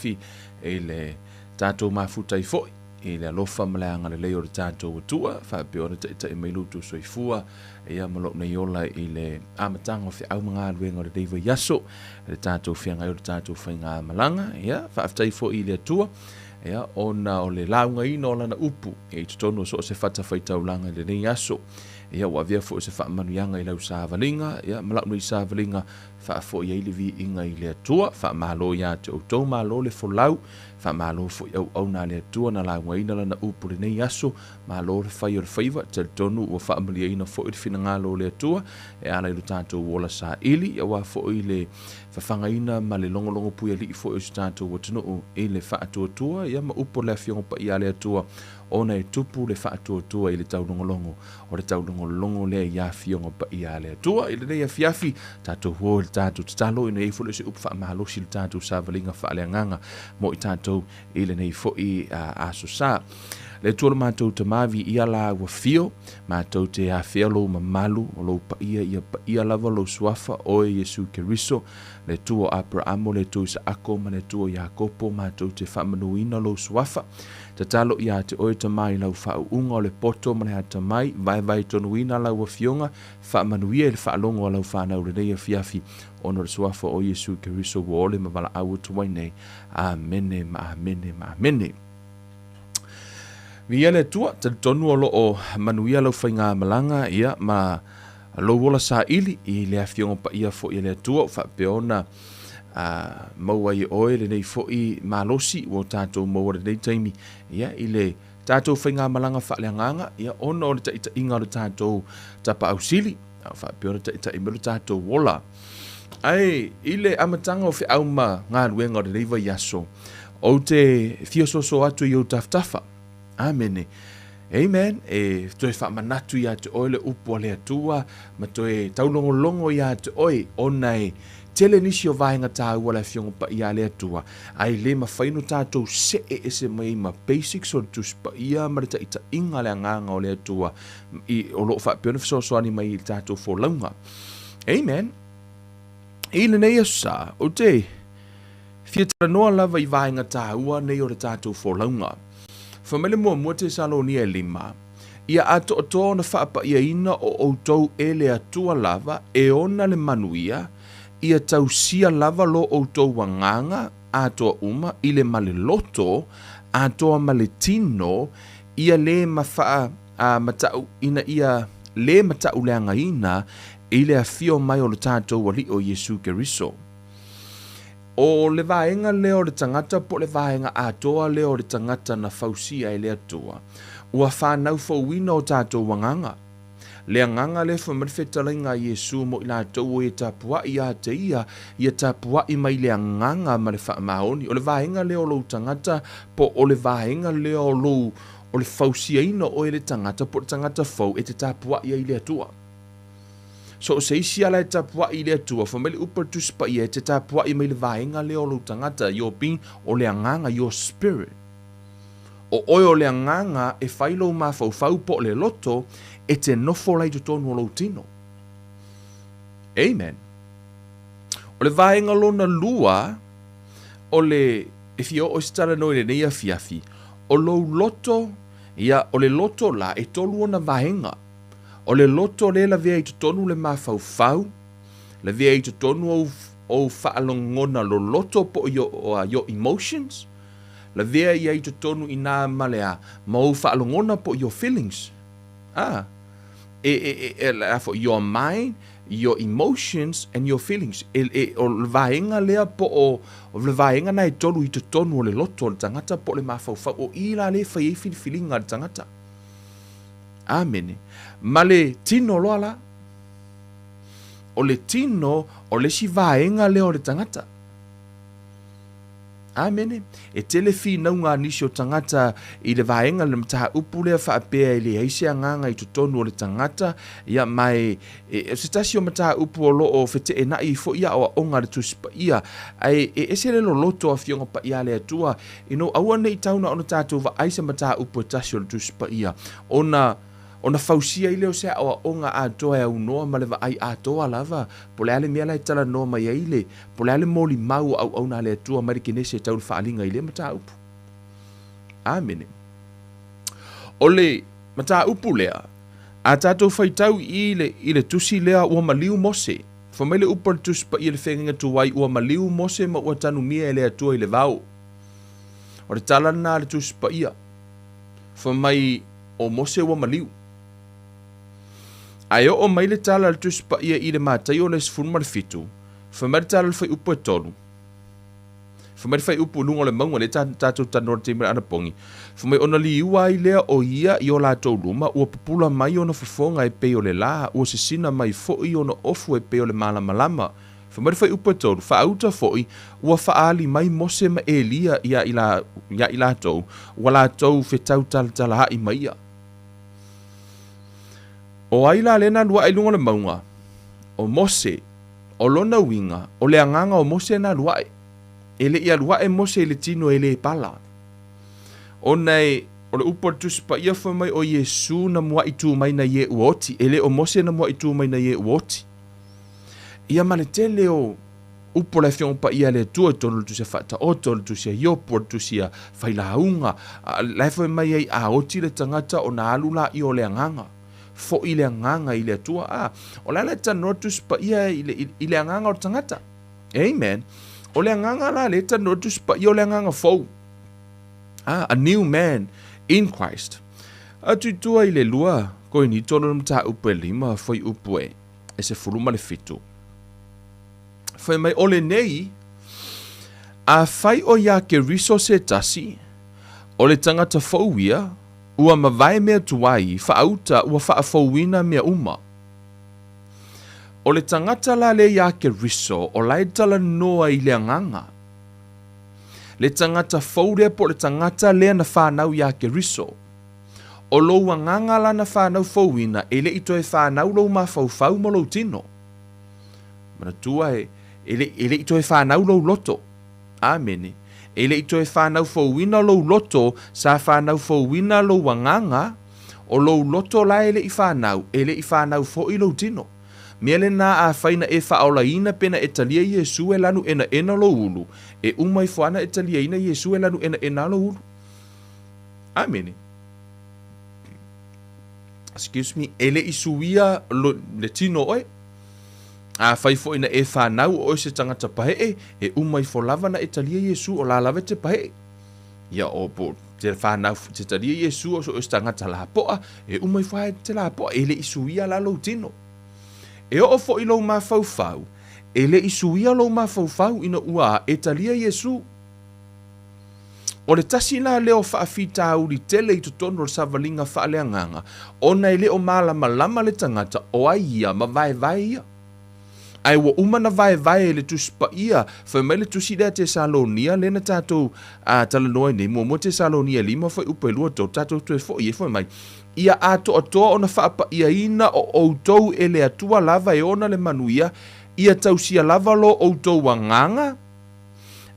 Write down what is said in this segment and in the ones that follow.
afiafi i le tatou mafuta ai foi i le alofa ma le agalelei o le tatou Atua, faapea ona taitai mai lo outou soifua ia ma lou nei ola i le amataga o feau ma galuega o lenei vaiaso, le tatou feagai o le tatou faigamalaga. Ia, faafetai foi i le Atua ia ona o le laugaina o lana upu i totonu o so o se fatafaitaulaga i lenei aso. Ia, ua avea foi o se faamanuiaga i lau savaliga, ia, ma lau nei savaliga, faafoi ai le viiga i le Atua. Faamalo ia te outou, malo le folau, faamalo foi auauna a le Atua na laugaina lana upu i lenei aso. Malo le fai o le faiva, talitonu ua faamalieina foi le finagalo o le Atua e ala i lo tatou ola saili, aua foi le fafagaina ma le logologo puialii foi o si tatou atunuu i le faatuatua, ia ma upu o le Afioga Paia a le Atua, ona e tupu le faatuatua i le taulogologo, o le taulogologo lea i Afioga Paia a le Atua. I lenei afiafi, tatou o i le tatou tatalo ina ia i ai foi se upu faamalosi i le tatou savaliga faaleagaga mo i tatou i lenei foi aso sa. Le Atua lo matou Tama, viia la ua fio, matou te afea lou mamalu, o lou paia ia paia lava lou suafa, oe Iesu Keriso, le Atua o Aperaamo, le Atua o Isaako ma le Atua o Iakopo, matou te faamanuina lou suafa. Tatalo ia te oe Tama i lau faauuga o le poto ma le atamai, vaevae tonuina lau afioga, faamanuia i le faalogo a lau fanau i lenei afiafi, ona o le suafa o Iesu Keriso ua ole ma valaau atu ai nei. Amene ma amene ma amene. Viia le Atua, talitonu o loo manuia lau faigamalaga ia ma lou ola saili i le Afioga Paia foi a le Atua, ua faapea ona maua ai e oe lenei foi malosi ua tatou maua i lenei taimi ia i le tatou faigamalaga faaleagaga ia ona o le taitaiga o le tatou Tapaau Sili, a faapea ona taitai mai lo tatou ola. Ae i le amataga o feau ma galuega o lenei vaiaso, ou te fia soso atu i ou tafatafa. Amene. Amen. E toe faamanatu ia te oe le upu a le Atua ma toe taulogologo ia te oe, ona e tele nisi o vaega taua le Afioga Paia a le Atua, ae le mafai ona tatou see ese mai ai ma basics o le Tusi Paia ma le taitaiga a le Agaga o le Atua i, o lo o faapea ona fesoasoani mai i le tatou folauga. Amen. I lenei aso sa, ou te fia talanoa lava i vaega taua nei o le tatou folauga. Fai mai le muamua Tesalonia e 5, Ia atoatoa ona faapaiaina o outou e le Atua lava e ona le manuia, ia tausia lava lo outou agaga atoa uma i le ma le loto, atoa ma le tino, ia le ma faa, a matau, ina ia le matauleagaina i le afio mai o lo tatou Alii o Iesu Keriso. O le vaega lea o le tagata po o le vaega atoa lea o le tagata na fausia e le Atua, ua fanau fouina o tatou agaga. Le agaga lea fai mai le fetalaiga a Iesu mo i latou o e tapuai ia te ia, ia tapuai mai le agaga ma le faamaoni. O le vaega lea o lou tagata po o le vaega lea o lou o le fausiaina o oe le tagata po o le tagata fou e te tapuai ai i le Atua. So o se isi ala e tapuai i le Atua, fai mai le upu a le Tusi Paia, e te tapuai mai le vaega lea o lou tagata, your being, o le agaga, your spirit. O oe o le agaga e fai lou mafaufau po o le loto e te nofo la i totonu o lou tino. Amen. O le vaega lona lua, o le, e fia oo i se talanoa i lenei afiafi, o lou loto, ia, o le loto la, e tolu ona vaega. O le loto lea e lavea i totonu le mafaufau, lavea i totonu ou, ou faalogona loloto po o your, your emotions, lavea ia i totonu i nā ma le a, ma ou faalogona po o your feelings. Ah, e, e, e, e, a foi, your mind, your emotions and your feelings. E, e, o le vaega lea po o, o le vaega na e tolu i totonu o le loto o le tagata po o le mafaufau, o i la lea e fai ai filifiliga a le tagata. Amene. Ma le tino loa la. O le tino o le isi vaega lea o le tagata. Amene. E tele finauga a nisi o tagata i le vaega le mataupu lea faapea e leai se agaga i totonu o le tagata, ia ma e, e, o se tasi o mataupu o lo o feteenai ai foi aoaoga a le Tusi Paia, ae e ese le loloto o Afioga Paia a le Atua, you know, aua ne i tau na ona tatou vaai se mataupu e tasi o le Tusi Paia, ona Ona fausia ai lea o se aoaoga atoa e aunoa ma le vaai atoa lava po o le a le mea la e talanoa mai ai le, po o le a le molimau o auauna a le Atua mai le Kenese e tau le faaaliga i lea mataupu. Amene. O le mataupu lea, a tatou faitau i le, i le tusi lea ua maliu Mose, fai mai le upu a le Tusi Paia i le Feagaiga Tuai, ua maliu Mose ma ua tanumia e le Atua i le vao. O le tala lena a le Tusi Paia. Fai mai o Mose ua maliu. Ae oo mai le tala a le Tusi Paia i le Mataio le 17, fai mai le tala a le fuaiupu e 3, fai mai le fuaiupu i luga o le mauga lea ta, tatou talanoa i le taimi o le anapogi, fai mai ona liua ai lea o ia i o latou luma, ua pupula mai ona fofoga e pei o le lā, ua sisina mai foi ona ofu e pei o le malamalama. Fai mai le fuaiupu e 3, Faauta foi, ua faaali mai Mose ma Elia ia ia i latou, ua latou fetautalatalaai ma ia. O ai la lea na alu ae i luga o le mauga? O Mose. O lona uiga, o le agaga o Mose na alu ae. E le i alu ae Mose i le tino e le pala. Ona e, o le upu a le Tusi Paia fai mai o Iesu na muaʻi tu mai na ie ua oti, e le o Mose na muaʻi tu mai na ie ua oti. Ia ma le tele o upu o le Afioga Paia a le Atua i totonu o le Tusi a Faataoto, o le Tusi a Iopu, o le Tusi a Failauga, la e fai mai ai a oti le tagata ona alu laia o le agaga, foi le agaga i le Atua. A, o le a la e talanoa le Tusi Paia i le, i le agaga o le tagata? Amen. O le agaga la lea e talanoa le Tusi Paia o le agaga fou. A, a new man in Christ. Atu i tua i le 2 Korinito lona mataupu e 5 fuaiupu e e 17. Fai mai, o lenei, afai o iā Keriso se tasi, o le tagata fou ia, ua mavae mea tuai, faauta ua faafouina mea uma. O le tagata la lea iā Keriso, o la e talanoa i le agaga. Le tagata fou lea po o le tagata lea na fanau iā Keriso. O lou agaga lana fanau fouina e le i toe fanau lou mafaufau ma lou tino. Manatua e, e le, e le i toe fanau lou loto. Amene. E le i toe fanau fouina lou loto, sa fanau fouina lou agaga, o lou loto la e le i fanau, e le i fanau foi lou tino. Mea lena afai na e faaolaina pe na e talia Iesu e lanu enaena lou ulu, e uma ifo ana e taliaina Iesu e lanu enaena lou ulu. Amene. Excuse me, e le i suia lo, le tino oe. Afai foi na e fanau o oe se tagata paheʻe, e uma ifo lava na e talia Iesu o la lava e te paheʻe. Ia o po te fanau te talia Iesu o so oe se tagata lapoa, e uma ifo lava e te lapoa, e le i suia la lou tino. E oo foi lou mafaufau, e le i suia lou mafaufau ina ua e talia Iesu. O le tasi la lea o faafitauli tele i totonu o le savaliga faaleagaga, ona e le o malamalama le tagata o ai ia ma vaevae ia. Ae ua uma na vaevae e le Tusi Paia, fai mai le tusi lea a Tesalonia lea na tatou talanoa ai nei, muamua Tesalonia 5 fuaiupu e 2 3, tatou toe foi ai, fai mai, Ia atoatoa ona faapaiaina o outou e le Atua lava e ona le manuia, ia tausia lava lo outou agaga,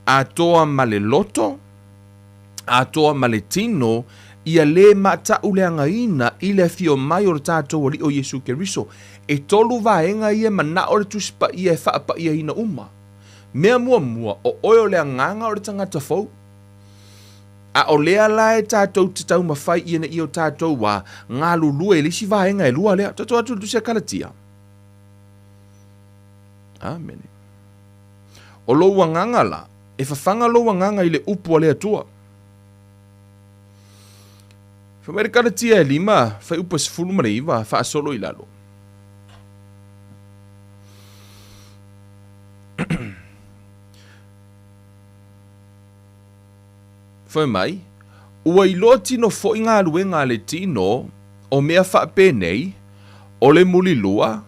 atoa ma le loto, atoa ma le tino, ia lē maataʻuleagaina i le afio mai o le tatou Alii o Iesu Keriso. E tolu vaega ia e manaʻo le Tusi Paia e faapaiaina uma. Mea muamua, o oe o le agaga o le tagata fou. A o lea la e tatou te taumafai ina ia o tatou wā galulue i le isi vaega e lua lea. Tatou atu i le Tusi a Kalatia. Amene. O lou agaga la, e fafaga lou agaga i le upu a le Atua. Fai mai le Kalatia e 5, fuaiupu e 19, faasolo i lalo. Fai mai, ua iloa tino foi galuega a le tino, o mea faapenei, o le mulilua,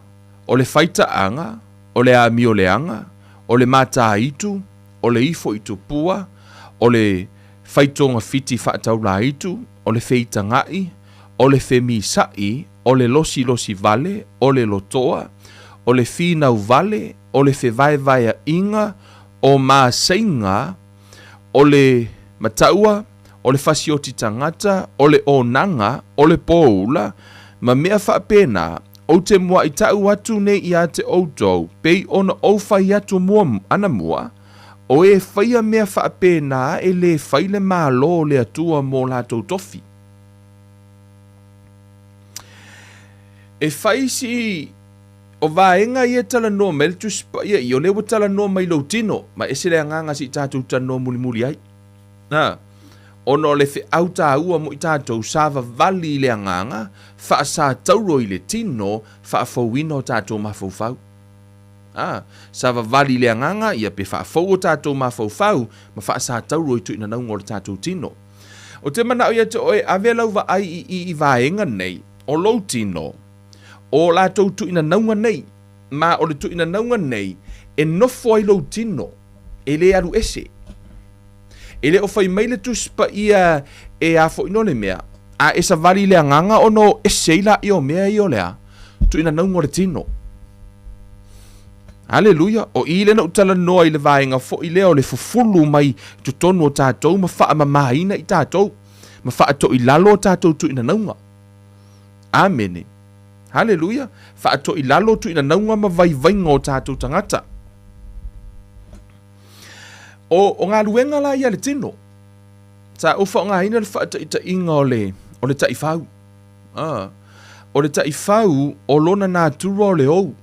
o le faitaaga, o le amioleaga, o le matāitu, o le ifo i tupua, o le faitogafiti faataulāitu, o le feitagaʻi, o le femisaʻi, o le losilosi vale, o le lotoa, o le finau vale, o le fevaevaeaʻiga, o maseiga, o le mataua, o le fasioti tagata, o le onaga, o le poula, Ma mea faapena, ou te muaʻi taʻu atu nei iā te ʻoutou, pei ona ou fai atu mua anamua, o e faia mea faapena e lē fai le Malo o le Atua mo latou tofi. E fai si o vaega ia e talanoa mai ai le Tusi Paia i, o lea ua talanoa mai i lou tino, ma ese le agaga se i tatou talanoa mulimuli ai. Na, ona o le feau taua mo i tatou, savavali i le agaga, faasatauro i le tino, faafouina o tatou mafaufau. A, savavali i le agaga, ia pe faafou o tatou mafaufau, ma faasatauro i tuinanauga o le tatou tino. Ou te manao ia te oe, ave lau vaai i i i vaega nei, o lou tino, o latou tuinanauga nei, ma o le tuinanauga nei, e nofo ai lou tino, e lē alu ese. E le o fai mai le Tusi Paia e a foi no le mea, a e savali i le agaga ona o ese ai laia o mea ia o le a? Tuinanauga o le tino. Aleluia! O i lea na ou talanoa i le vaega foi lea o le fufulu mai totonu o tatou ma faamamaina i tatou, ma faatoilalo o tatou tuinanauga. Amene. Haleluia! Faatoilalo tuinanauga ma vaivaiga o tatou tagata. O, o galuega la ia a le tino. Sa ou faaaogaina le faataitaiga o le, o le taifau. Ah, o le taifau, o lona natura o le ou.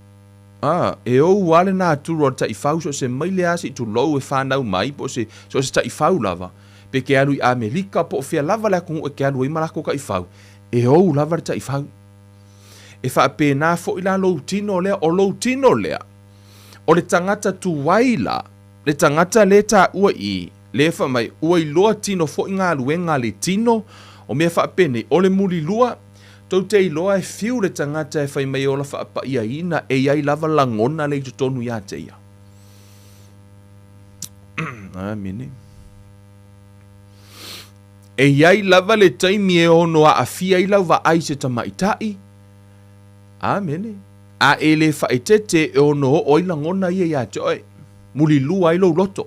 Ah, e ou lava le natura o le taifau, so o se maile lava se i tulou e fanau mai, po o se, so o se taifau lava, pe ke alu i Amerika, po o fea lava le atunuu e ke alu ai ma lako taifau, e ou lava le taifau. E faapena foi la lou tino lea, o lou tino lea, O le tagata tuai la, le tagata lē taua i, lē fai mai, ua iloa tino foi galuega a le tino, o mea faapenei, o le mulilua, tou te iloa e fiu le tagata e fai mai e ola faapaiaina, e i ai lava lagona lea i totonu ia te ia. Amene. E i ai lava le taimi e ono aafia ai lau vaai i se tamaitai. Amene. A e le faaeteete e ono oo ai lagona ia iā te oe, mulilua ai lou loto.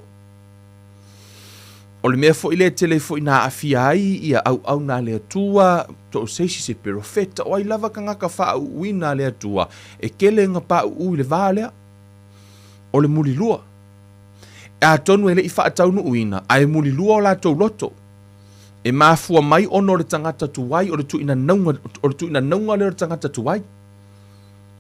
O le mea foi lea e tele foi na aafia ai ia auauna a le Atua, to o se isi se perofeta, o ai lava tagata faauuina a le Atua, e tele ina pauu i le va lea, o le mulilua. Atonu e le i faataunuuina, ae mulilua o latou loto. E mafua mai ona o le tagata tuai, o le tuuinanauga, o le tuuinanauga lea o le tagata tuai.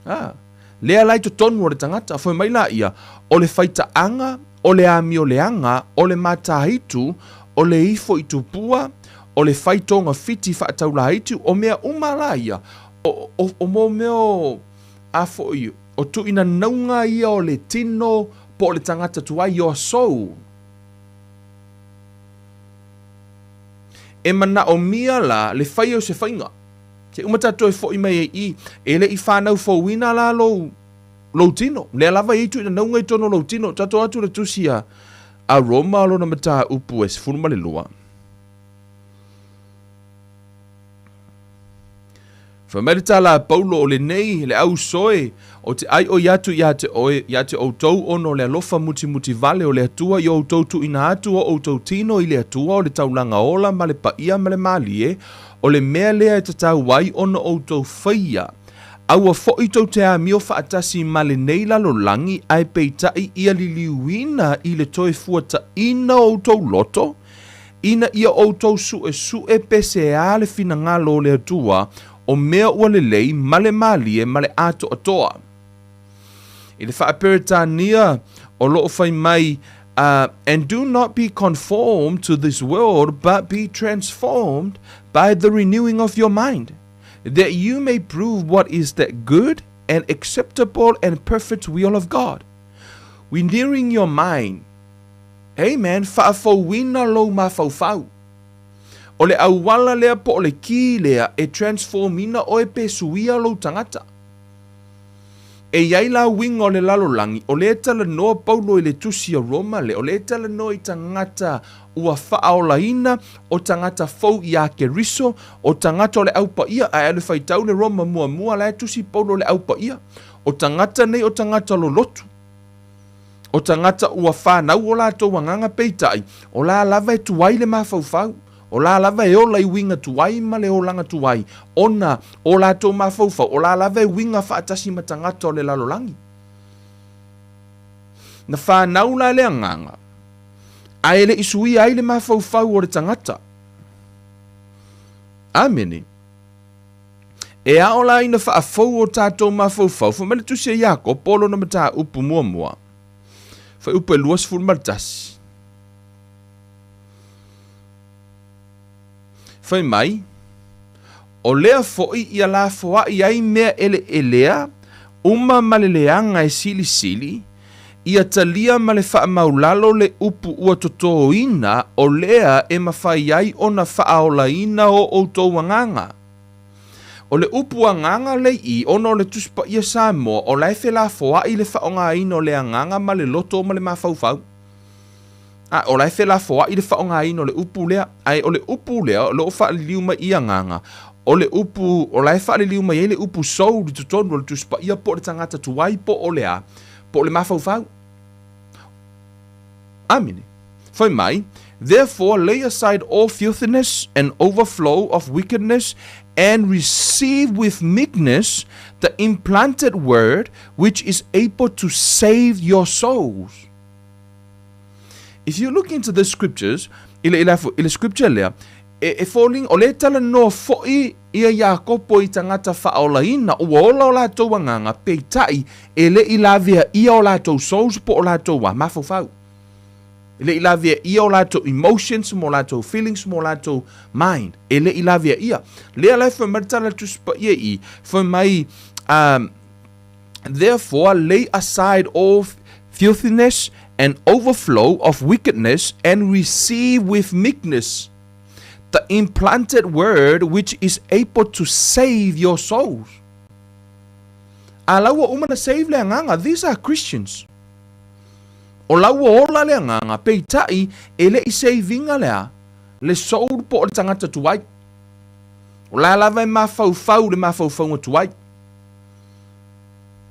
A, lea la i totonu o le tagata, fai mai laia, o le faitaaga, o le amioleaga, o le mataitu, o le ifo i tupua, o le fai togafiti faataulaitu, o mea uma la ia, o, o, o mo mea o, a foi, o tuuinanauga ia o le tino po o le tagata tuai, your soul. E manaomia la le fai o se faiga. Se uma tatou e foi mai ai i, e le i fanau fouina la lou, lou tino. Lea lava e i ai tuinanauga i totonu o lou tino. Tatou atu le tusi a, a Roma lona mataupu e 12. Fai mai le tala a Paulo, o lenei, le au soe, o te ai oi atu ia te oe, ia te outou ona o le alofa mutimuti vale o le Atua i o outou tuuina atu o outou tino i le Atua o le taulaga ola ma le paia ma le malie, O le mea lea e tatau ai ona outou faia, aua foi tou te amio faatasi ma lenei lalolagi, ae peitai ia liliuina i le toe fuataina o outou loto, ina ia outou suesue pe se a le finagalo o le Atua, o mea ua lelei ma le malie ma le atoatoa. I le Faa-Peretania o lo o fai mai, And do not be conformed to this world, but be transformed by the renewing of your mind, that you may prove what is that good and acceptable and perfect will of God. Renewing your mind. Amen. Faafouina lou mafaufau. O le auala lea po o le kī lea e transform ina oe pe suia lou tagata. E i ai la uiga o le lalolagi, o lea e talanoa Paulo i le tusi a Roma le, o lea e talanoa i tagata ua faaolaina, o tagata fou iā Keriso, o tagata o le Au Paia, ae alu e faitau le Roma muamua, la e tusi Paulo le Au Paia. O tagata nei o tagata lolotu. O tagata ua fanau o latou agaga peitai, o la lava e tuai le mafaufau. O la lava e ola i uiga tuai ma le olaga tuai, ona o latou mafaufau, o la lava e uiga faatasi ma tagata o le lalolagi. Na fanau la le agaga, ae le i suia ai le mafaufau o le tagata. Amene. E ao la ina faafou o tatou mafaufau, fai mai le Tusi a Iakopo lona mataupu muamua, fuaiupu e 21. Fai mai, O lea foi ia lafoai ai mea eleelea uma ma le leaga e silisili, ia talia ma le faamaulalo le upu ua totoina o lea e mafai ai ona faaolaina o outou agaga. O le upu agaga lei i ona o le Tusi Paia Samoa o la e felafoai le faaaogaina o le agaga ma le loto ma le mafaufau. A o la e felafoai le faaaogaina o le upu lea. Ae o le upu lea o lo o faaliliu mai i agaga, o le upu o la e faaliliu mai ai le upu soul i totonu o le Tusi Paia po o le tagata tuai po o le a, po o le mafaufau. Amene. Fai mai, Therefore lay aside all filthiness and overflow of wickedness and receive with meekness the implanted word which is able to save your souls. If you look into the scriptures, i le, i le, i le scripture lea, e, e foliga, o lea e talanoa foi ia Iakopo i tagata faaolaina, ua ola o latou agaga, peitai, e le i laveaia o latou souls po o latou a, mafaufau. E le i laveaia o latou emotions ma o latou feelings ma o latou mind. E le i laveaia. Lea la e fai mai le tala a le Tusi Paia i i, fai mai, um, Therefore lay aside all filthiness and overflow of wickedness and receive with meekness the implanted word which is able to save your souls. A la ua uma na save le agaga. These are Christians. O la ua ola le agaga, peitai e le i save inga le a, le soul po o le tagata tuai. O la lava e mafaufau le mafaufauga tuai.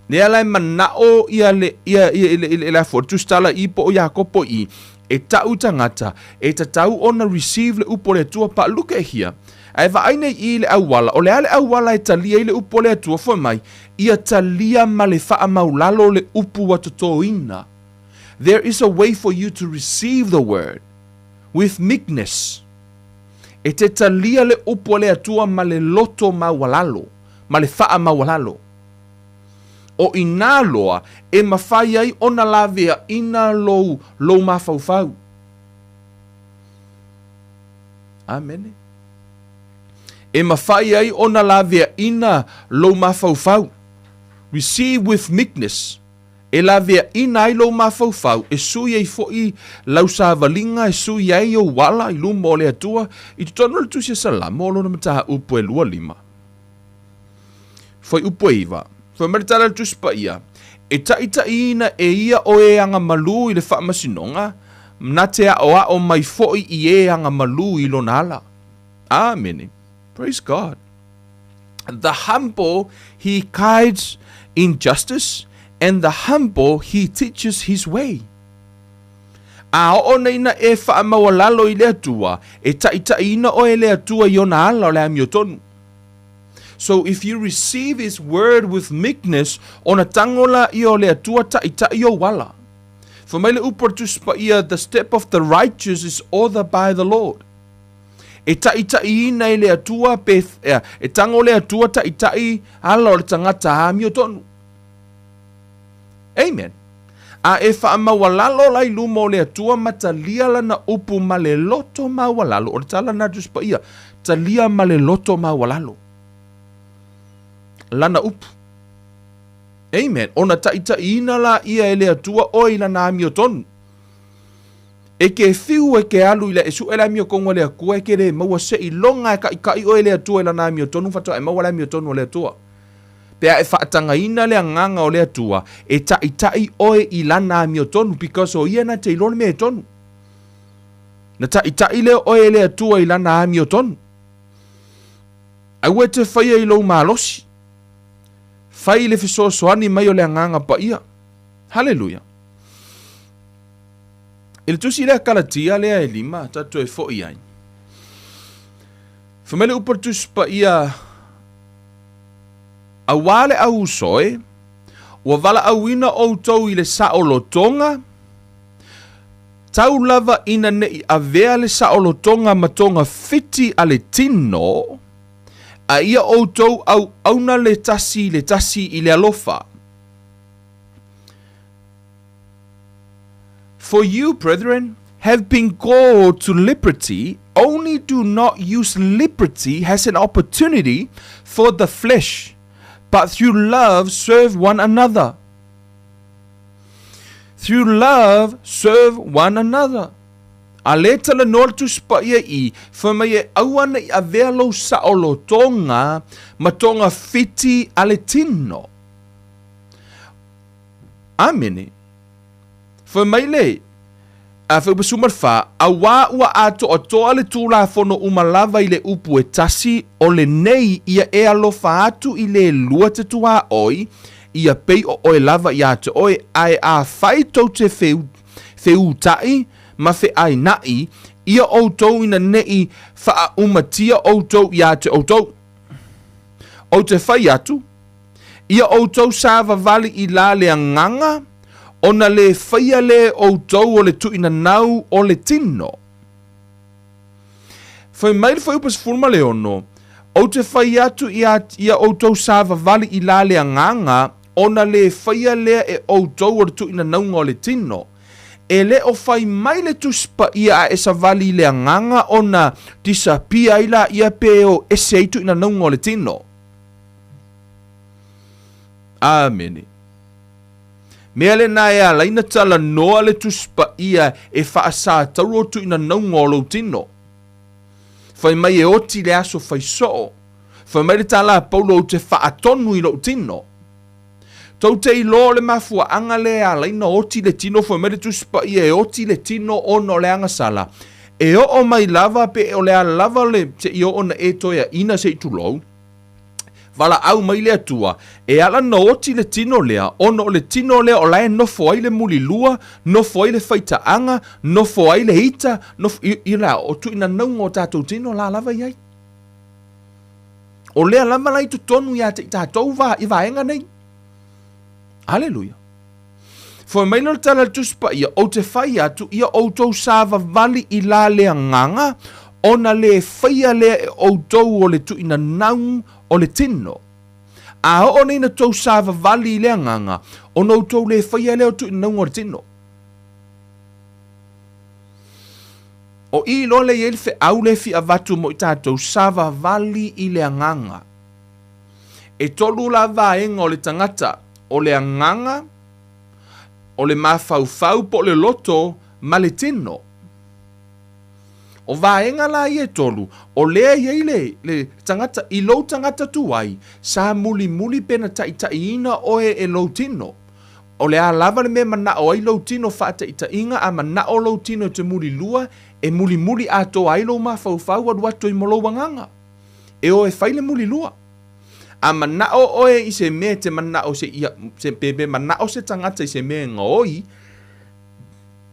Lea la e manao ia le ia ia ile ile le afo tusitala i po o Iakopo i e ta'u tagata e tatau ona receive le upu o le Atua but look at here ae vaai nei i le auala o le a le auala e talia ai le upu o le Atua fai mai ia talia ma le faamaulalo le upu ua totoina there is a way for you to receive the word with meekness e te talia le upu a le Atua ma le loto maualalo ma le faamaualalo. O inā loa e mafai ai ona laveaina lou, lou mafaufau. Amene. E mafai ai ona laveaina lou mafaufau. Receive with meekness. E laveaina ai lou mafaufau, e sui ai foi lau savaliga, e sui ai ou ala i luma o le Atua, i totonu o le Tusi a Salamo o lona mataupu e 25. Fuaiupu e 9. Fai mai le tala a le Tusi Paia, E taʻitaʻiina e ia o e agamalū i le faamasinoga, na te aʻoaʻo mai foʻi i e agamalū i lona ala. Amene. Praise God. The humble he guides in justice, and the humble he teaches his way. A oo nei na e faamaualalo i le Atua, e taʻitaʻiina oe e le Atua i ona ala o le amiotonu. So if you receive his word with meekness, ona tango laia o le Atua taʻitaʻi ou ala. Fai mai le upu a le Tusi Paia, the step of the righteous is ordered by the Lord. E taʻitaʻiina e le Atua pe, e tango le Atua taʻitaʻi ala o le tagata amiotonu. Amen. A e faamaualalo la i luma o le Atua ma talia lana upu ma le loto maualalo. O le tala lena a Tusi Paia, talia ma le loto maualalo lana upu. Amen. Ona taʻitaʻiina laia e le Atua oe i lana amiotonu. E ke fiu e ke alu i le e suʻe le amiotonu a le Atua e ke le maua seiloga e kaʻikaʻi oe e le Atua i lana amiotonu faatoa e maua le amiotonu a le Atua. Pe a e faatagaina le agaga o le Atua, e taʻitaʻi oe i lana amiotonu, because o ia na te iloa le mea e tonu. Na taʻitaʻi lea oe e le Atua i lana amiotonu. Aua e te faia i lou malosi. Fai i le fesoasoani mai o le Agaga Paia. Haleluia. I le tusi lea Kalatia lea e lima, tatou e foʻi ai. Fai mai le upu a le Tusi Paia, Auā le au uso e, ua valaauina outou i le saolotoga, tau lava ina ne i avea le saolotoga ma togafiti a le tino, a ia outou auauna le tasi i le tasi i le alofa. For you, brethren, have been called to liberty, only do not use liberty as an opportunity for the flesh, but through love serve one another. Through love serve one another. A lē talanoa le Tusi Paia i, fai mai e aua ne i avea lou saolotoga ma togafiti a le tino. Amene. Fai mai le a Fuaiupu 14, Auā ua atoatoa le Tulafono uma lava i le upu e tasi, o lenei ia e alofa atu i le lua te tuaoi, ia pei o oe lava iā te oe, ae afai tou te feutaʻi ma feainaʻi, ia outou ina neʻi faaʻumatia outou iā te outou. Ou te fai atu, Ia outou savavali i la le agaga, ona lē faia lē outou o le tuuinanau o le tino. Fai mai le Fuaiupu 16, Ou te fai atu ia ia outou savavali i la le agaga, ona lē faia lea e outou o le tuuinanauga o le tino. E le o fai mai le Tusi Paia a e savali i le agaga ona disappear ai laia pe o ese ai tuuinanauga o le tino. Amene. Mea lena e ala ai na talanoa le Tusi Paia e faasatauro tuuinanauga o lou tino. Fai mai e oti le aso fai soo. Fai mai le tala a Paulo ou te faatonu i lou tino. Tou te iloa o le mafuaaga lea e ala ai na oti le tino fai mai le Tusi Paia e oti le tino ona o le agasala. E oo mai lava pe o le a lava le seia oo na e toeaina se i tulou. Valaau mai le Atua, e ala na oti le tino lea, ona o le tino lea o la e nofo ai le mulilua, nofo ai le faitaaga, nofo ai le ita, nofo, i, i la, o tuuinanauga o tatou tino la lava i ai. O lea lava la i totonu ia te i tatou va, i vaega nei. Aleluia. Fai mai le tala a le Tusi Paia, Ou te fai atu, ia outou savavali i la le agaga, ona lē faia lea e outou o le tuuinanau o le tino. A oo nei na tou savavali i le agaga, ona outou lē faia lea o tuuinanauga o le tino. O i loa lea i ai le feau lea e fia avatu mo i tatou, savavali i le agaga. E tolu la vaega o le tagata, o le agaga, o le mafaufau po o le loto, ma le tino. O vaega la ia e tolu, o lea e i ai le, le tagata, i lou tagata tuai, sa mulimuli pe na taitaiina oe e lou tino. O le a lava le mea manao ai lou tino faataitaiga a manao lou tino e te mulilua, e mulimuli atoa ai lou mafaufau alu atu ai ma lou agaga. E o e fai le mulilua. A manao oe i se mea e te manao se ia, se, pe, pe manao se tagata i se mea e gaoi,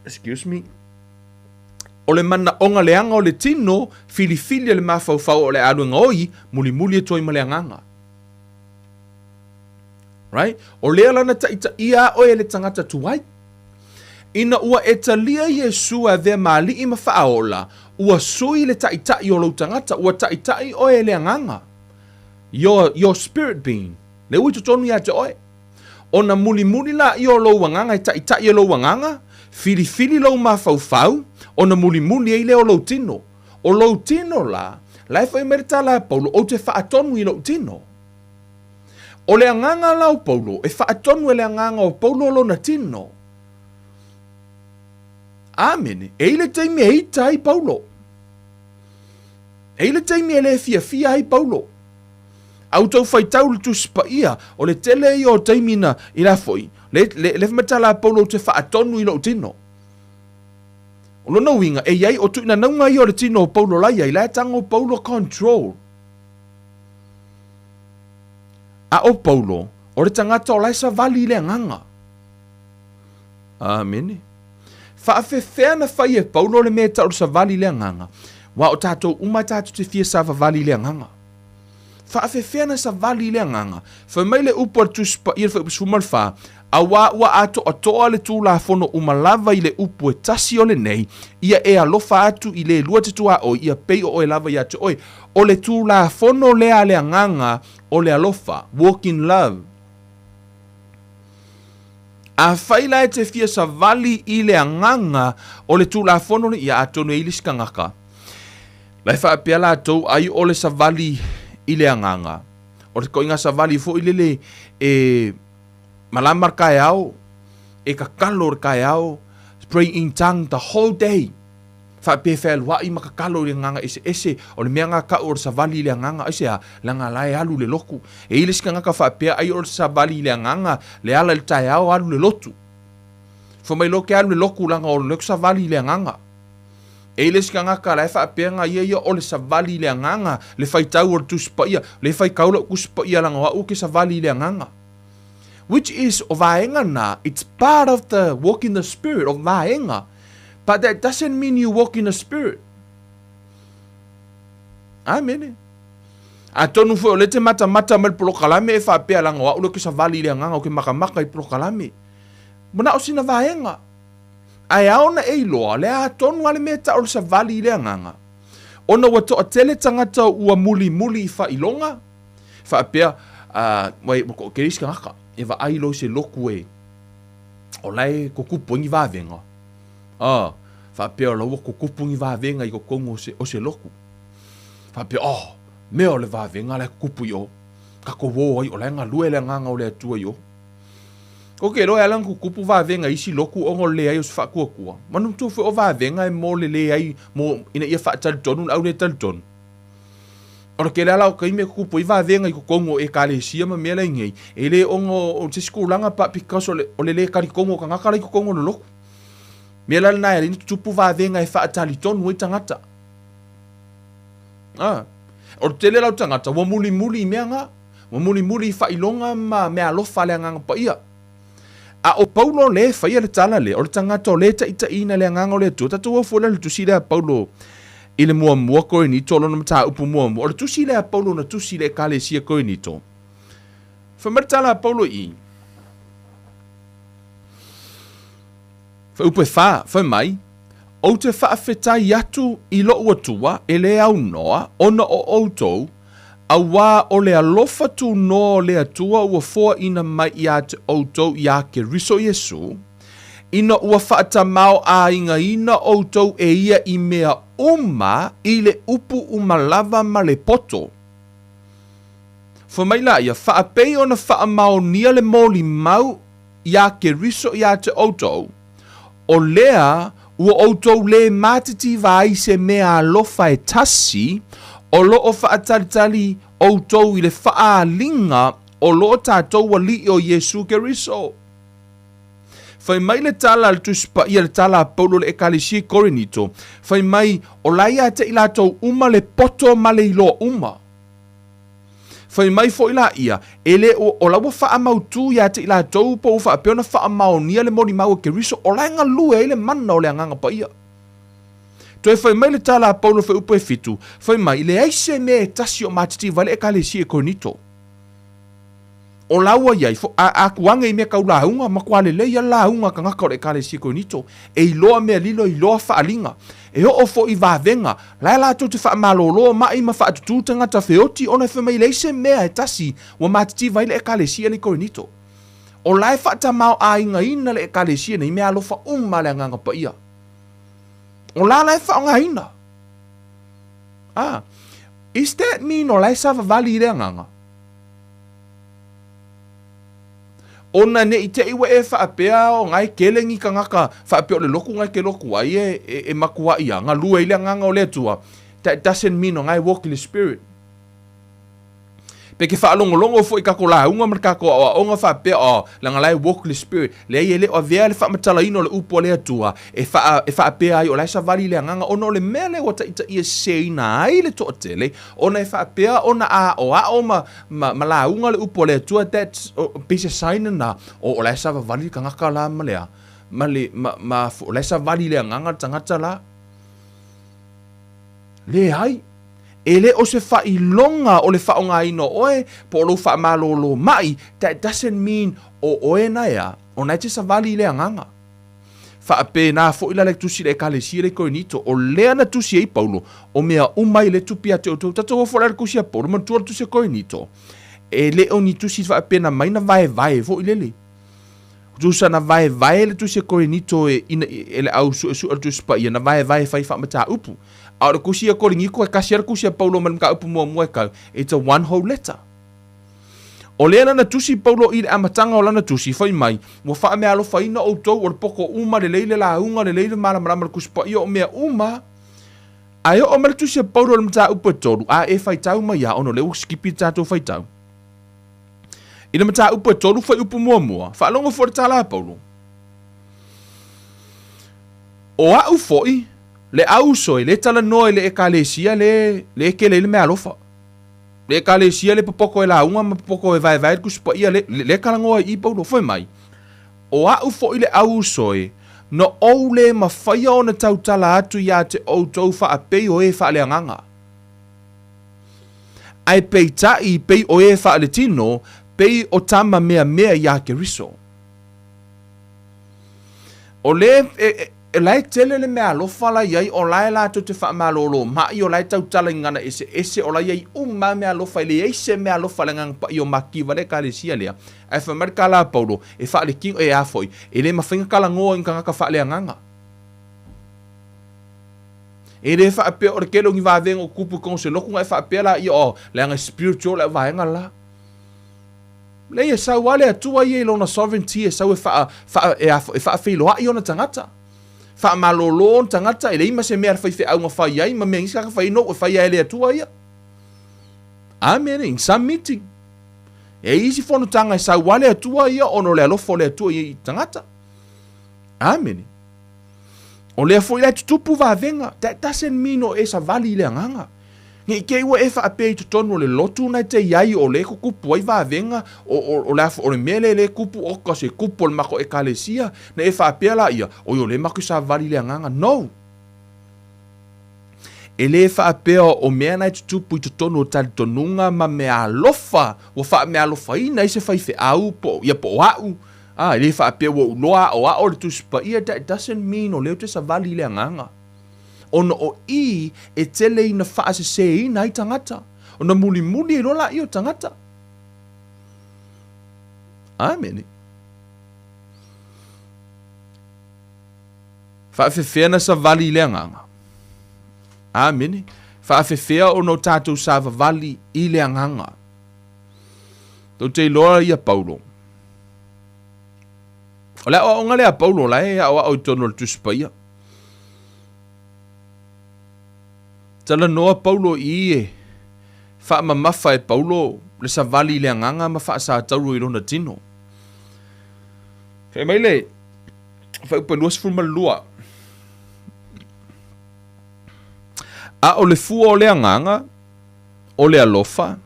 excuse me, o le manaoga leaga o le tino, filifili e le mafaufau o le a alu e gaoi, mulimuli atu ai ma le agaga. Right? O lea la na taitaia a oe e le tagata tuai. Ina ua e talia Iesu e avea ma alii ma faaola, ua sui le taitai o lou tagata, ua taitai oe e le Agaga. Your, your spirit being. Lea ua i totonu ia te oe. Ona mulimuli laia o lou agaga e taitai e lou agaga, filifili lou mafaufau, ona mulimuli ai lea o lou tino. O lou tino la, la e fai mai le tala a Paulo, ou te faatonu i lou tino. O le agaga la o Paulo, e faatonu e le agaga o Paulo lona tino. Amene. E i le taimi e ita ai Paulo. E i le taimi e le fiafia ai Paulo. A outou faitau le Tusi Paia, o le tele ia o taimi na, i la foi, le, le, le matala a Paulo ou te faatonu i lou tino. O lona uiga, e i ai, o tuuinanauga ia o le tino o Paulo la i ai, la e tago Paulo control. A o Paulo, o le tagata o la e savali i le agaga. Amene. Faafefea na fai e Paulo le mea e tau o le savali i le agaga? Aua o tatou uma tatou te fia savavali i le Agaga. Faafefea na savali i le Agaga? Fai mai le upu a le Tusi Paia i le Fuaiupu 14, Auā ua atoatoa le Tulafono uma lava i le upu e tasi o lenei, ia e alofa atu i le lua te tuaoi, ia pei o oe lava ia te oe. O le Tulafono lea a le Agaga o le alofa, walk in love. Afai la e te fia savali i le agaga o le Tulafono lenei, ia atonu e i ai le isi tagata la e faapea latou ai o le savali i le agaga, o le koiga savali foi lele e malama le taeao, e tatalo le taeao, pray in tongue the whole day. Faapea e fealuai ma tatalo i le agaga eseese, o le mea na tau o le savali i le agaga, aisea? Leaga la e alu le lotu. E i ai le isi tagata faapea ai o le savali i le agaga, le ala i le taeao alu le lotu. Fai mai loa ke alu le lotu leaga o le savali i le agaga. E i ai le isi tagata la e faapea na ia ia o le savali i le agaga, le faitau o le Tusi Paia, le faitau lau Tusi Paia leaga o au ke savali i le agaga. Which is, o vaega na, it's part of the walk in the spirit, o vaega. But that doesn't mean you walk in the spirit. Amene. Atonu foi o lea te matamata mai le polokalame e faapea leaga o au lea ou te savali i le agaga ou te makamaka i polokalame. Manao sina vaega. Ae ao ona e iloa, le a tonu a le mea tau o le savali i le agaga. Ona ua toatele tagata ua mulimuli i faailoga, faapea, uh, ua toatele isi tagata e vaai loa i se lotu e o la e tutupu ai ni vavega, a, faapea o la ua tutupu ni vavega i totonu o se, o se lotu. Faapea, oh, mea o le vavega la e tutupu i o, tatou o ai, o la e galue le agaga o le Atua i o. Ok, loa e ala ona tutupu vavega i isi lotu ona o le leai o se faatuatua. Manatua foi o vavega e mo le leai, mo, ina ia faatalitonu le au le talitonu. O le tele lava o taimi e tutupu ai vavega i totonu o Ekalesia ma mea la i nei, e le ona o se isi tulaga but because o le, o le le talitonu o tagata la i totonu o le lotu. Mea la lena e ala ai ona tutupu vavega e faatalitonu ai tagata. Ah. O le tele la o tagata ua mulimuli i mea na, ua mulimuli i faailoga ma meaalofa a le Agaga Paia. A o Paulo lea e faia le tala lea, o le tagata o lea e taitaiina le Agaga o le Atua. Tatou o foi la i le tusi lea a Paulo i le muamua Korinito, o lona mataupu muamua. O le tusi lea a Paulo na tusi i le Ekalesia Korinito. Fai mai le tala a Paulo i i. Fuaiupu e 4, fai mai, Ou te faafetai atu i lou Atua e le aunoa ona o outou, auā o le alofa tunoa o le Atua ua foaina mai iā te outou iā Keriso Iesū, ina ua faatamaoaigaina outou e ia i mea uma i le upu uma lava ma le poto. Fai mai laia, faapei ona faamaonia le molimau iā Keriso iā te outou, o lea ua outou lē matitiva ai se mea alofa e tasi, o lo o faatalitali outou i le faaaliga o lo tatou Alii o Iesu Keriso. Fai mai le tala a le Tusi Paia, le tala a Paulo i le Ekalesia i Korinito, fai mai, o la ia te i latou uma le poto ma le iloa uma. Fai mai foi laia, e le o, o la ua faamautū ia te i latou po ua faapea ona faamaonia le molimau a Keriso, o la e galue ai le mana o le Agaga Paia. Toe fai mai le tala a Paulo fuaiupu e 7, fai mai, leai se mea e tasi o matitiva ai le Ekalesia i Korinito. O la ua i ai, a, a atu age i mea tau lauga, matua lelei lava le lauga a tagata o le Ekalesia i Korinito, e iloa mea lilo, e iloa faaaliga. E oo foi i vavega, la e latou te faamalolo ma'i ma faatutū tagata feoti ona e fai mai leai se mea e tasi ua matitiva ai le Ekalesia nei i Korinito. O la e faatamaoaigaina le Ekalesia nei mea alofa uma a le Agaga Paia. O la la e faaaogaina. Ah, is that mean o la e savavali i le Agaga? Ona ne i te i ua e faapea o na e kele ni tagata faapea o le lotu na e ke lotu ai e, e, e makuaʻi a galue ai le agaga o le Atua, that doesn't mean o na e walk in the spirit. Pe ke faalogologo foi i kako lauga ma le kako aoaoga faapea o leaga la e walk in the spirit. Leai e le o avea le faamatalaina o le upu a le Atua e, faa, e faapea ai o la e savali le agaga ona o le mea lea ua taitaia seseina ai le toatele ona e faapea ona aoao ma, ma, ma lauga le upu a le Atua, that's, o, pei se sign lena, o, o la e savavali le tagata la ma le a, ma le, ma, ma, o la e savali le agaga le tagata la. Leai. E le o se faailoga o le faaaogaina o oe po o lou faamalolo mai, that doesn't mean o oe na ea, o na e te savali i le agaga. Faapena foi la le tusi i le Ekalesia le Korinito, o lea na tusi ai Paulo, o mea uma i le tupi ia te outou. Tatou o foi la i le tusi a Paulo, manatua le tusi a Korinito, e le o ni tusi faapena mai na vaevae foi lele. Tusa na vaevae le tusi a Korinito e, ina, e le au suesue o le Tusi Paia, na vaevae e fai faamataupu. A o le tusi a Korinito, e kasi lava le tusi a Paulo ma le mataupu muamua e kau, it's a one whole letter. O lea la na tusi Paulo i le amataga o lana tusi, fai mai, Ua faameaalofaina outou, o le poto uma, lelei le lauga, lelei le malamalama o le Tusi Paia, o mea uma. Ae oo mai le tusi a Paulo i le mataupu e tolu, a e faitau mai lava, ona o lea ua sikipi le tatou faitau. I le mataupu e tolu fuaiupu muamua, faalogo foi le tala a Paulo. O au foi, le auso e le talanoa i le ekalesia le, le kele i le meaalofa. Le ekalesia le popoto e lauga ma popoto e vaevae le Tusi Paia le, le, le talanoa i i Paulo. Fai mai, o au foi le auso e, na ou le mafaia ona tautala atu iā te outou faapei o e faaleagaga. Ae peitai, pei o e faaletino, pei o tama meamea iā Keriso. O le, e, e, la e tele le meaalofa la i ai, o la e latou te faamalōlō maʻi, o la e tautala i gagana eseese, o la e i ai uma lava meaalofa, e leai se meaalofa i le Agaga Paia o makiva le Ekalesia lea. Ae fai mai le tala a Paulo, e faaletino, e a foi, e le mafai ona talanoa i ni tagata faaleagaga. E le faapea o le tele o ni vavega o tutupu i totonu o se lotu ona e faapea laia, oh, leaga e spiritual le vaega la. Leai, e sau lava le Atua ia i lona sovereignty e sau e faa, faa, e, a, e faafeiloai ona tagata. Faamalolo ona tagata, e leai ma se mea a le faifeau na fai ai, ma mea nisi tagata fai ai, no, e fai lava e le Atua ia. Amene, in some meeting. E i ai isi fonotaga e sau lava le Atua ia ona o le alofa o le Atua i tagata. Amene. O lea foi la e tutupu vavega, that doesn't mean o e savali i le agaga. Ne i te i ua e faapea i totonu o le lotu na e te i ai o lea e tutupu ai vavega, o, o, o, le, o le mea lea lea e tupu, oka se tupu o le matou ekalesia, na e faapea laia, oi o lea matou savali i le agaga. No! E le faapea o mea na e tutupu i totonu o talitonuga ma meaalofa ua faameaalofaina ai se faifeau po, ia po o a'u, a, e le faapea ua ou iloa aoao le Tusi Paia, that doesn't mean o lea ou te savali i le agaga. Ona o i e tele ina faaseseina ai tagata, ona mulimuli ai loa laia o tagata. Amene. Faafefea na savali i le agaga. Amene. Faafefea ona o tatou savavali i le agaga. Tou te iloa ia Paulo. O le aoaoga lea a Paulo la e aoao i totonu o le Tusi Paia. Talanoa Paulo i e faamamafa e Paulo le savali i le agaga ma faasatauro i lona tino. Fai mai le fuaiupu 22. A o le fua o le agaga, o le alofa,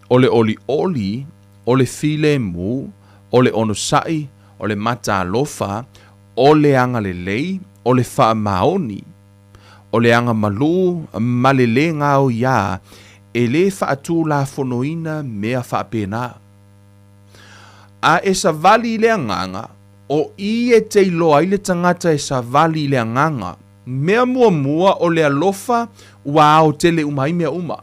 o le olioli, o le filemu, o le onosai, o le mataalofa, o le agalelei, o le faamaoni, o le agamalū ma le lē gaoiā, e lē faatulafonoina mea faapena. A e savali i le agaga, o i e te iloa ai le tagata e savali i le agaga, mea muamua o le alofa ua aotele uma ai mea uma.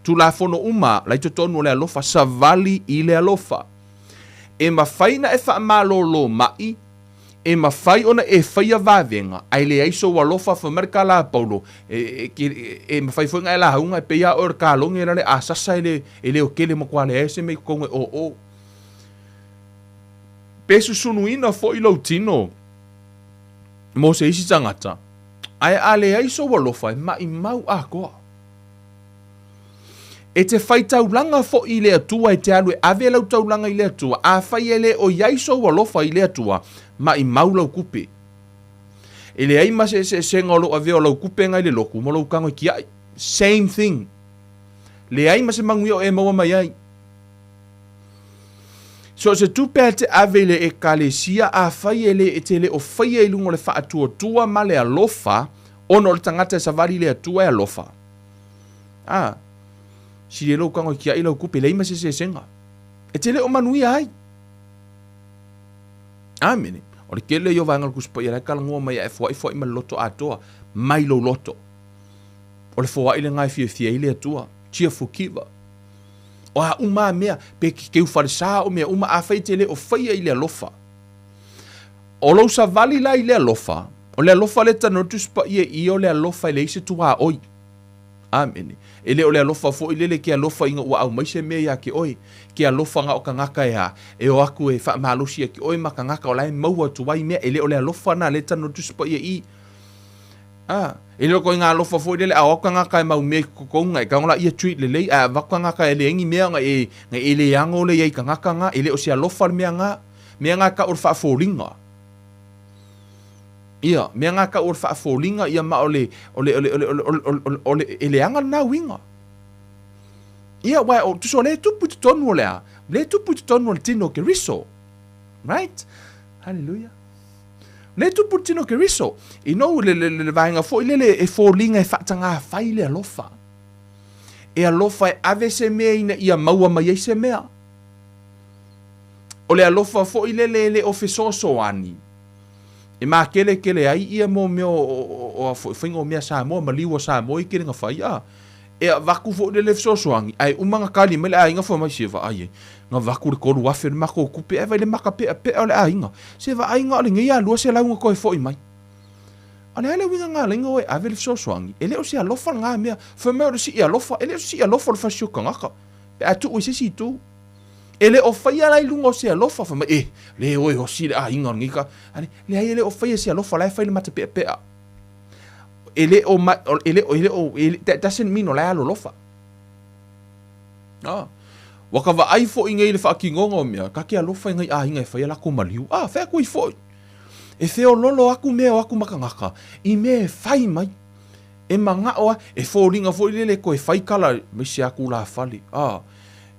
Tulafono uma la i totonu o le alofa, savali i le alofa. E mafai na e faamalōlō maʻi, e mafai ona e faia vavega, ae leai sou alofa, fai mai le tala a Paulo, e, e, e, e mafai foi na e lauga, e pei lava oe o le kalogi e la le asasa e le, e leotele matua leai se mea i totonu e oo. Pe susunuina foi lou tino mo se isi tagata, ae a leai sou alofa e maʻimau atoa. E te whai taulanga foi i le Atua, e te alu e ave lau taulaga i le Atua, afai e le o i ai sou alofa i le Atua, maʻimau lau kupe. E leai ma se eseesega o lou avea o lau kupega i le lotu ma lou tago e tiaʻi. Same thing. Leai ma se manuia o e maua mai ai. So o se tupe a te ave i le ekalesia, afai e le, e te le o faia i luga o le faatuatua ma le alofa, Ona o le tagata e savali i le Atua e alofa. A, sili ai lou tago e tiai lau tupe, e leai ma se eseesega. E te le o manuia ai. Amene. O le tele ia o vaega o le Tusi Paia la e talanoa mai a e foai, foai ma le loto atoa, mai lou loto. O le foai lena e fiafia ai le Atua. Cheerful giver. O a uma a mea, pe te keu falesa o mea uma, afai e te le o faia i le alofa. O lou savali la i le alofa, o le alofa lea e talanoa le Tusi Paia i i, o le alofa e leai se tuaoi. Amene. E le o le alofa foi lele ke alofa ina ua aumai se mea ia te oe, ke alofa na o tagata e a, e o atu e faamalosi ia te oe ma tagata o la e maua atu ai mea, e le o le alofa na lea e talanoa le Tusi Paia i i. A, e le o ituaiga alofa foi lele a o atu tagata e mau mea i totonu na e tago laia treat lelei, ae avatu tagata e leai ni mea na e, na e le ano lea i ai tagata na, e le o se alofa le mea na. Mea na e tau o le faafoliga. Ia, mea na e tau o le faafoliga, ia ma o le, o le, o le, o le, o le, o le, o le, o le, e leaga lena uiga. Ia, uae, o, tusa o lea e tupu i totonu o le a? O lea e tupu i totonu o le tino o Keriso. Right? Hallelujah. O lea e tupu i le tino o Keriso. You know, le, le, le, le vaega foi lele e foliga e faatagafai le alofa. E alofa e ave se mea ina ia maua mai ai se mea. O le alofa foi lele e le o fesoasoani e makelekele ai ia mo mea o a foi faiga o mea Samoa ma liu a Samoa i kele na fai a e avatu foi lele fesoasoani ae uma na tali mai le aiga fai mai se vaai e na avatu le 3000 o le matou tupe ae vaai le maka peapea o le aiga se vaai na o lenei a 200 na toe foi mai. O le a le uiga na ala ai ona o e ave le fesoasoani e le o se alofa lena mea fai mai o le sii alofa e le o se sii alofa o le fasi o tagata pe a tuu i se isi itu. E le o faia la i luga o se alofa, fai mai, e, le oe osi le aiga o lenei ka, ale, leai e le o faia se alofa, la e fai le matapeapea. E le o, ma, e le o, e le o, e le, that doesn't mean o la e alolofa. Ah. Ua ka vaai foi nei i le faatinoga o mea, ka ke alofa i ngai aiga e faia lakou maliu. Ah, fai atu ai foi. E feololo aku mea o aku makangaka i mea e fai mai. E manao a, e foliga foi lele koe fai kala mai se aku la fale. Ah,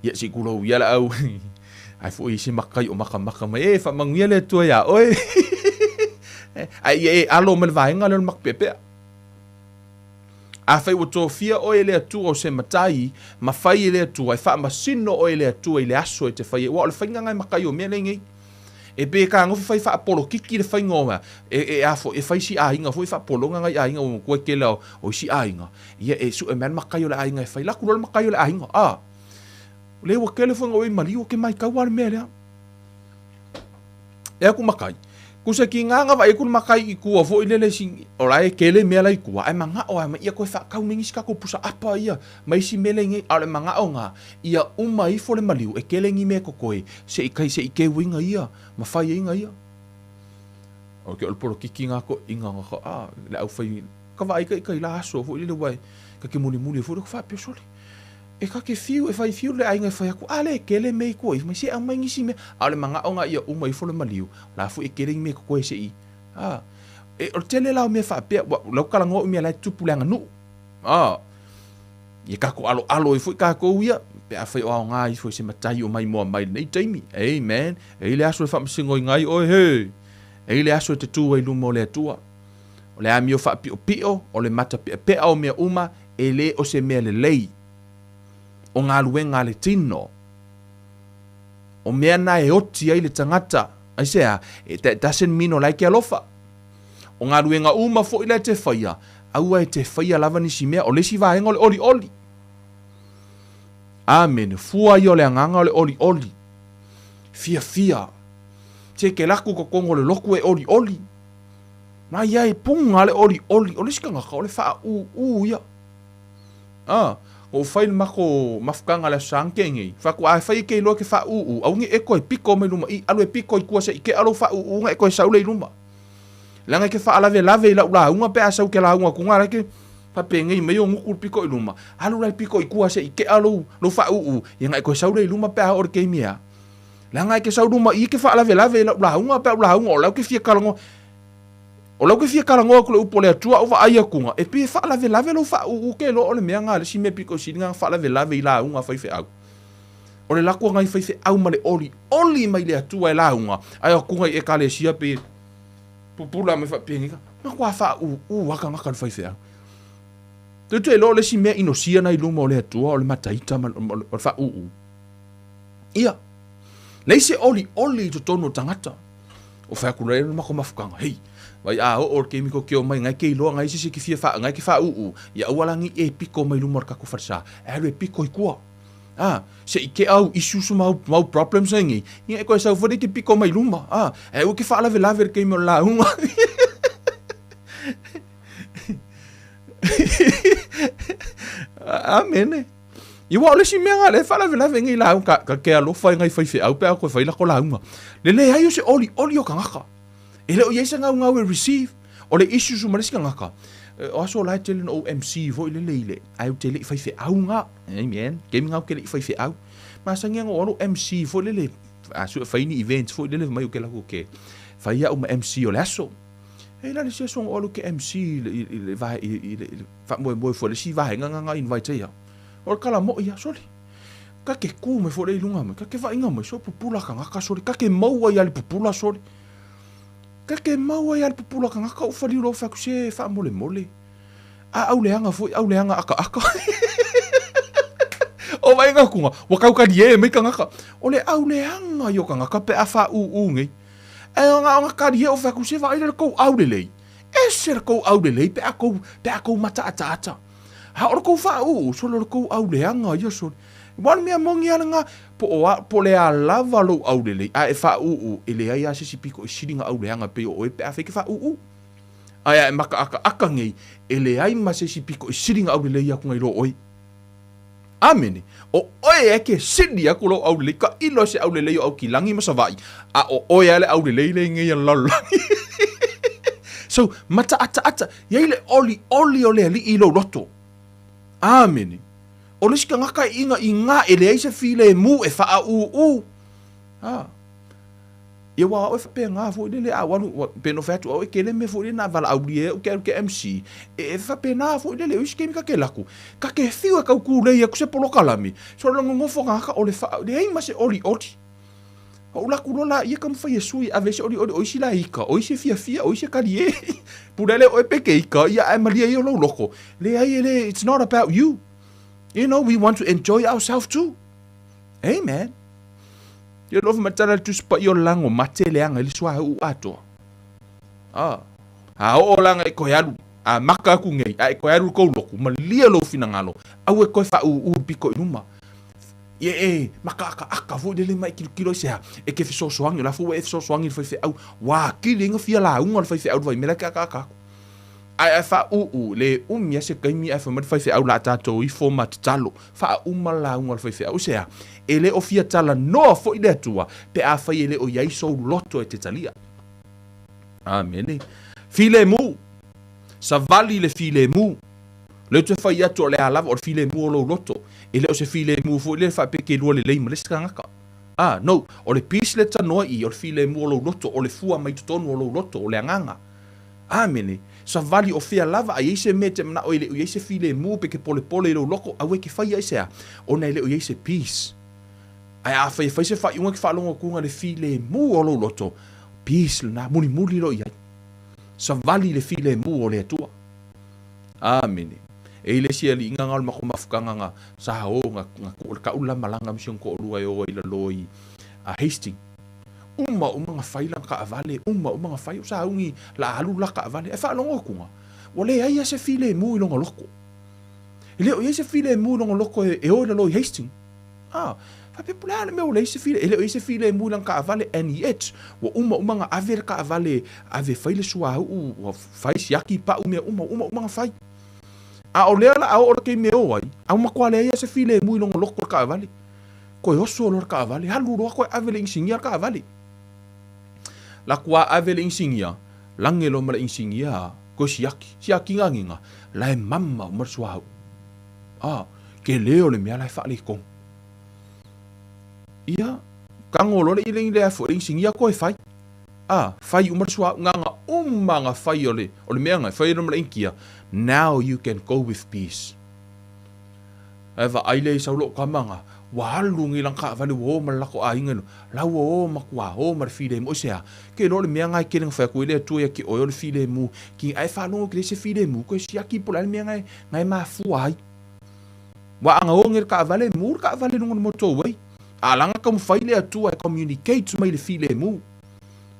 ia se i kulou ia le au. Ai foi i se makai o makamaka mai, e faamanuia le Atua iā oe. Ai ia e alo mai le vaega lea o le makapeapea. Afai ua tofia oe e le Atua o se matai, ma fai e le Atua, e faamasino oe e le Atua i le aso e te fai ai. Ua o le faiga na e makai o mea nei nei. E pe kanofi fai faapolokiki le faiga o mea, e, e a foi, e fai isi aiga foi faapologa nai aiga ua matua tele o, o isi aiga, ia e sue mai le matai o le aiga e fai laku loa le matai o le aiga, a. Le ua tele foi na oi maliu o ke maitau a le mea lea. E aku matai. Kusa ki ngā nga vai ku le matai i kua foi lele si, o la e kele mea la i kua, ai mangao ai ma ia koe whaakau me ngisi kako pusa apa ia, ma isi mele nge, a le mangao ngā, ia uma ifo le maliu, e kele ngi me kokoe, Se i kai se i keu inga ia, ma fai ai inga ia. O ke o le polokiki nga ko inga nga ka, a, le au fai, ka vaai ka i kai la aso foi lele wai, ka ke muli muli foi le ka whaapea sole. E ka ke fiu, e fai fiu le ainga e fai aku, a le kele me i kua i, mai se au mai ngisi me, a o le mangao nga ia uma ifo le maliu, la foi e kele i me ko koe se i. A, e, o le tele la o mea whaapea, wa, lau kalangoa o mea la e tupu le anga nuu. A, Ia kako aloalo ai foi kākou ia, pe afai o aoga ifo i se matai o maimoa mai lenei taimi. Amen. E i le aso e faamasinoina ai oe, he. E i le aso e te tū ai luma o le Atua. O le amio faapiʻopiʻo, o le matapeʻapeʻa o mea uma, e lē o se mea lelei. O galuega a le tino. O mea na e oti ai le tagata. Aisea? That doesn't mean o la e ke alofa. O galuega uma foi la e te faia, aua e te faia lava nisi mea, o le isi vaega o le olioli. Amene. Fua ia o le agaga o le olioli. Fiafia. Se ke laku kokongo le loku e olioli. Na ia e punga le olioli. O le isi tagata o le faaūū ia. A, ua fai le mako mafutaga le Aso Sa na tea nei. Fai atu, a fai e ke iloa ke faaūū, aua ne i e toe piko mai luma i, alu e piko i tua se i keʻa lou faaūūga e toe sau lea i luma. Leaga e ke faalavelave i lau lauga pe a sau ke lauga atu nga la ke faapenei mai o nuku le piko i luma, alu la i le piko i tua se i keʻa lou, lou faaūū, ia na e toe sau lea i luma pe a oo i le taimi ea. Leaga e ke sau luma i ke faalavelave i lau lauga pe a ou lauga o lau ke fia talanoa. O lau ke fia talanoa atu le upu o le Atua o vaai atuga, e pei e faalavelave lou faaūū ke iloa o le mea nga le isi mea piko sili nga faalavelave i lauga a faifeau. O le lako ngai faifeau ma le olioli mai le Atua e lauga, ae o atuga i Ekalesia pei e pupula mai faapenei ka. Matua faaūū lava tagata i le faifeau. Tou te iloa o le isi mea inosia na i luma o le Atua o le mataita ma o le faaūū. Ia, leai se olioli i totonu o tagata. O fai atu lea le matou mafutaga, hei, vai a oo le taimi tou te omai ngai ke iloa ngai se isi e te fia faa, ngai ke faaūū, ia aua la nei e pito mai luma o le tatou falesa, e alu e pito i tua. A, se i tea au issues ma au, ma au problems nei nei, ia e toe sau foi lea e te pito mai luma, a, ae aua e te faalavelave i le taimi o le lauga. Amene. Ia ua o le isi mea nga lea e faalavelave nei lauga, ka, ka ke alofa i ngai faifeau pe a toe fai lako lauga. Le leai o se olioli o tagata. E le o i ai se gaugau e receive. O le issues ma le isi tagata, o aso la e tele na ou MC foi lele i le, ae ou te le i faifeau nga. Amen. Kemi nga ou te le i faifeau. Masani ana ou alu MC foi lele, a sue fai ni events foi lele mai o ke laku ke fai au ma MC o le aso. E la le isi aso na ou alu ke MC i le, i le, i le, i le faamoemoe foi le isi vaega nga nga invite ai au. O le kala moʻi a sole. Ka ke kū mai foi le i lunga mai, ka ke vaaiga mai, so pupula tagata sole, ka ke maua ai a le pupula sole. Ka ke maua ai a le pupula tagata ou faliu loa fai atu se faamolemole. A auleaga foi, auleaga akaaka. O vaaiga atuga, ua tautalie mai tagata. O le auleaga ia o tagata pe a faaūū nei. Ae o na talie ou fai atu se vaai le tou aulelei. Ese le tou aulelei pe a tou, pe a tou mataataata. A o le tou faaūū, sole o le tou auleaga ia sole. Aua o le mea moni lava lena, po o a, po o le a lava lou aulelei, a e faaūū, e leai lava se isi pito e sili ona auleaga pei o oe pe a fai e te faaūū. Ae a e makaakaaka nei, e leai ma se isi pito e sili ona aulelei aku nai lo oe. Amene. O oe e ke sili aku lou aulelei, tailo i se aulelei o Aukilagi ma Savaii, a o oe lava le aulelei lea i ngeia lalolagi. So, mataataata, i ai le olioli o le Alii i lou loto. Amene. O le isi tagata e igaigā e leai se filemu e faaūū. Ha. Ia ua oe faapena foi lele a ua alu pe no fai atu oe kele mea foi lele na valaaulia ai au ke alu ke MC e faapena foi lele o isi taimi ka ke laku ka ke fiu e tau kulei atu se polokalame so le nonofo tagata o le faa leai ma se olioli ou laku loa laia taumafai e sui e ave ai se olioli o isi la ika o isi e fiafia o isi e kalie pule lea oe pe ke ika ia ae malie ia o lou loko leai e le it's not about you you know we want to enjoy ourself too amen. Ia lofa matala le Tusi Paia o le lago mate leaga i le suauu atoa. A, a oo laga e koe alu, a maka aku nei, a e koe alu i kou loku, malie lou finagalo, aua e koe faaūū le piko i luma. Ia e makaakaaka foi lele ma e kilokilo ai se a, e ke fesoasoani, o la foi ua e fesoasoani i le faifeau, ua atili ai na fia lauga o le faifeau i le vaimea la e ke akaaka aku. Ae a faaūū, le umi a se taimi ae fai mai le faifeau la a tatou ifo ma tatalo, faauma le lauga a le faifeau. I se a? E le o fia talanoa foi le Atua pe afai e le o i ai sou loto e te talia. Amene. Filemu! Savali le filemu! Lea ou te fai atu o le a lava o le filemu o lou loto. E le o se filemu foi lea faapea ke lua lelei ma le isi tagata. Ah, no. O le peace lea tanoa i i, o le filemu o lou loto, o le fua mai totonu o lou loto, o le agaga. Amene. Savali o fea lava a i ai se mea e te manao e le o i ai se filemu pe ke polepole i lou loko, aua e ke faia i se a? Ona e le o i ai se peace. Ae afai e fai se faaiuga ke faalogo atu le filemu o lou loto, peace lena, mulimuli loa i ai. Savali le filemu o le Atua. Amene. E i le isi aliiga nga o le matou mafutaga nga sa o nga nga ku le ka'u la malaga ma si ona toalua e o ai i lalo i Hastings. Uma uma na fai lana taavale, uma uma na fai, o sauni la alu la taavale, ae faalogo atuga, ua leai lava se filemu i lona loto. E le o i ai se filemu i lona loto e o i lalo i Hastings. Ah, faapea po o le a le mea ua leai se file, e le o i ai se filemu i lana taavale and yet, ua uma uma na ave le taavale, ave e fai le suauu, ua fai siaki pau mea uma, ua uma uma na fai. A o lea la a oo le taimi e o ai, a ua matua leai lava se filemu i lona loto i le taavale. Toe oso loa le taavale, alu loa toe ave le inisinia le taavale. La kua ave le inisinia, lage loa ma le inisinia toe siaki. Siaki gagiga, la e mama uma le suauu. A, tele o le mea la e faaletonu. Ia, tago loa le ilegi lea foi le inisinia toe fai. A, fai uma le suauu, gaga uma na fai o le, o le mea na fai loa ma le inikia, now you can go with peace. Ae vaai lea i sau lou tama na, Ua alu nei lana taavale ua o ma le latou aiga i la ua o matua o ma le filemu. Aisea? Ke iloa o le mea lena e tele na fai atu ai le Atua ia te oe o le filemu. Ki a e faalogo e te leai se filemu, toe siaki po o le a le mea na e mafua ai. Ua ana o nei le taavale, mu le taavale i luga o le motorway. A la na taumafai le Atua e communicate mai le filemu.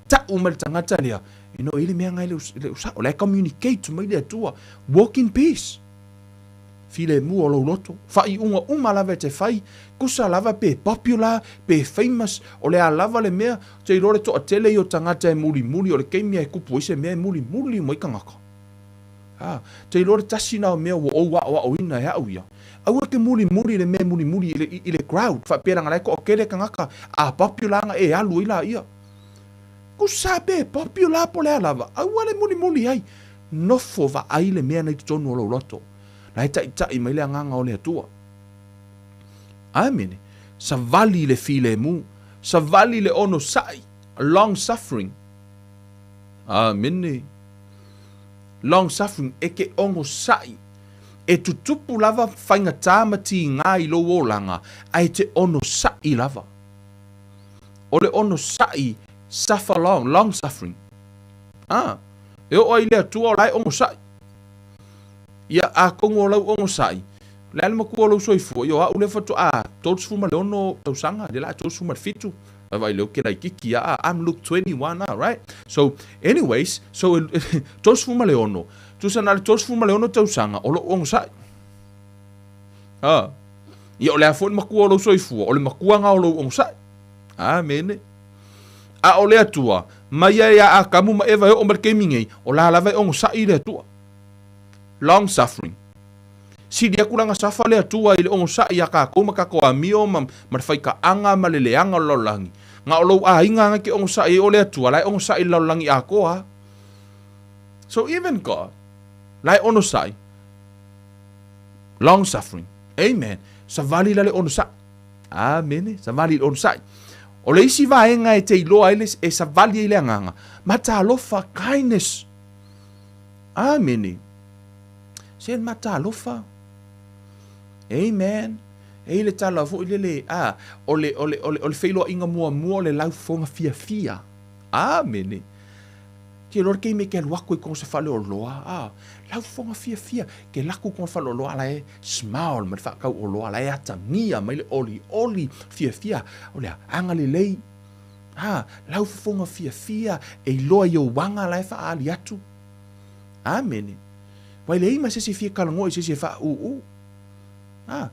Tau mai le tagata lea, e no e i le mea na e le o sao. O la e communicate mai le Atua. Walk in peace. Filemu o lou loto. Faaiuga uma lava e te fai, tusa lava pe popular, pe famous, o le a lava le mea, ou te iloa le toatele ia o tagata e mulimuli, o le taimi lava e tupu ai se mea e mulimuli uma ai tagata. A, ou te iloa le tasi lena o mea ua ou aoaoina e au ia, aua e te mulimuli i le mea e mulimuli i le, i le crowd, faapea leaga la e toatele tagata, a popular ana e alu ai laia. Tusa pe popular po o le a lava, aua le mulimuli ai. Nofo vaai le mea nei totonu o lou loto, la e taitai mai le Agaga o le Atua. Amene. Savali le filemu, savali le onosai, long suffering. Amene. Long suffering, e ke onosai. E tutupu lava faigata ma tiga i lou olaga, a e te onosai lava. O le onosai, suffer long, long suffering. Ah. E oo ai i le Atua o la e onosai. Ia, atonu o lau onosai, o le a le matua o lou soifua, ia o au lea faatoa 36 tausaga, lea la 37, vaai lea ou te laititi a, I'm look 21 a, right? So, anyways, so 36, tusa na le 36 tausaga o lou onosai. Ah. Ia o le a foi le matua o lou soifua, o le matua na o lou onosai. Amene. A o le Atua, mai ia iā Atamu ma Eva e oo mai le taimi nei, o la lava e onosai le Atua. Long suffering. Sili atu lana safa le Atua i le onosai iā tatou ma tatou amio ma, ma le faitaaga ma le leaga o le lalolagi. Na o lou aiga na e te onosai ai o le Atua, la e onosai i le lalolagi atoa. So even God, la e onosai. Long suffering. Amen. Savali la le onosai. Amene. Savali i le onosai. O le isi vaega e te iloa ai le, e savali ai le agaga, matalofa, kindness. Amene. Se matalofa. Amen. E i le tala foi lele, a, o le, o le, o le, o le feiloaiga muamua o le laufofoga fiafia. Amene. Te iloa le taimi e te alu atu ai kona se faleoloa, a, laufofoga fiafia, ke laku kona faleoloa la e smile ma le faatau oloa la e atagia mai le olioli fiafia, o le agalelei, a, laufofoga fiafia e iloa i ou aga la e faaali atu. Amene. Ua e leai ma se isi e fia talanoa i se isi e faaūū. A,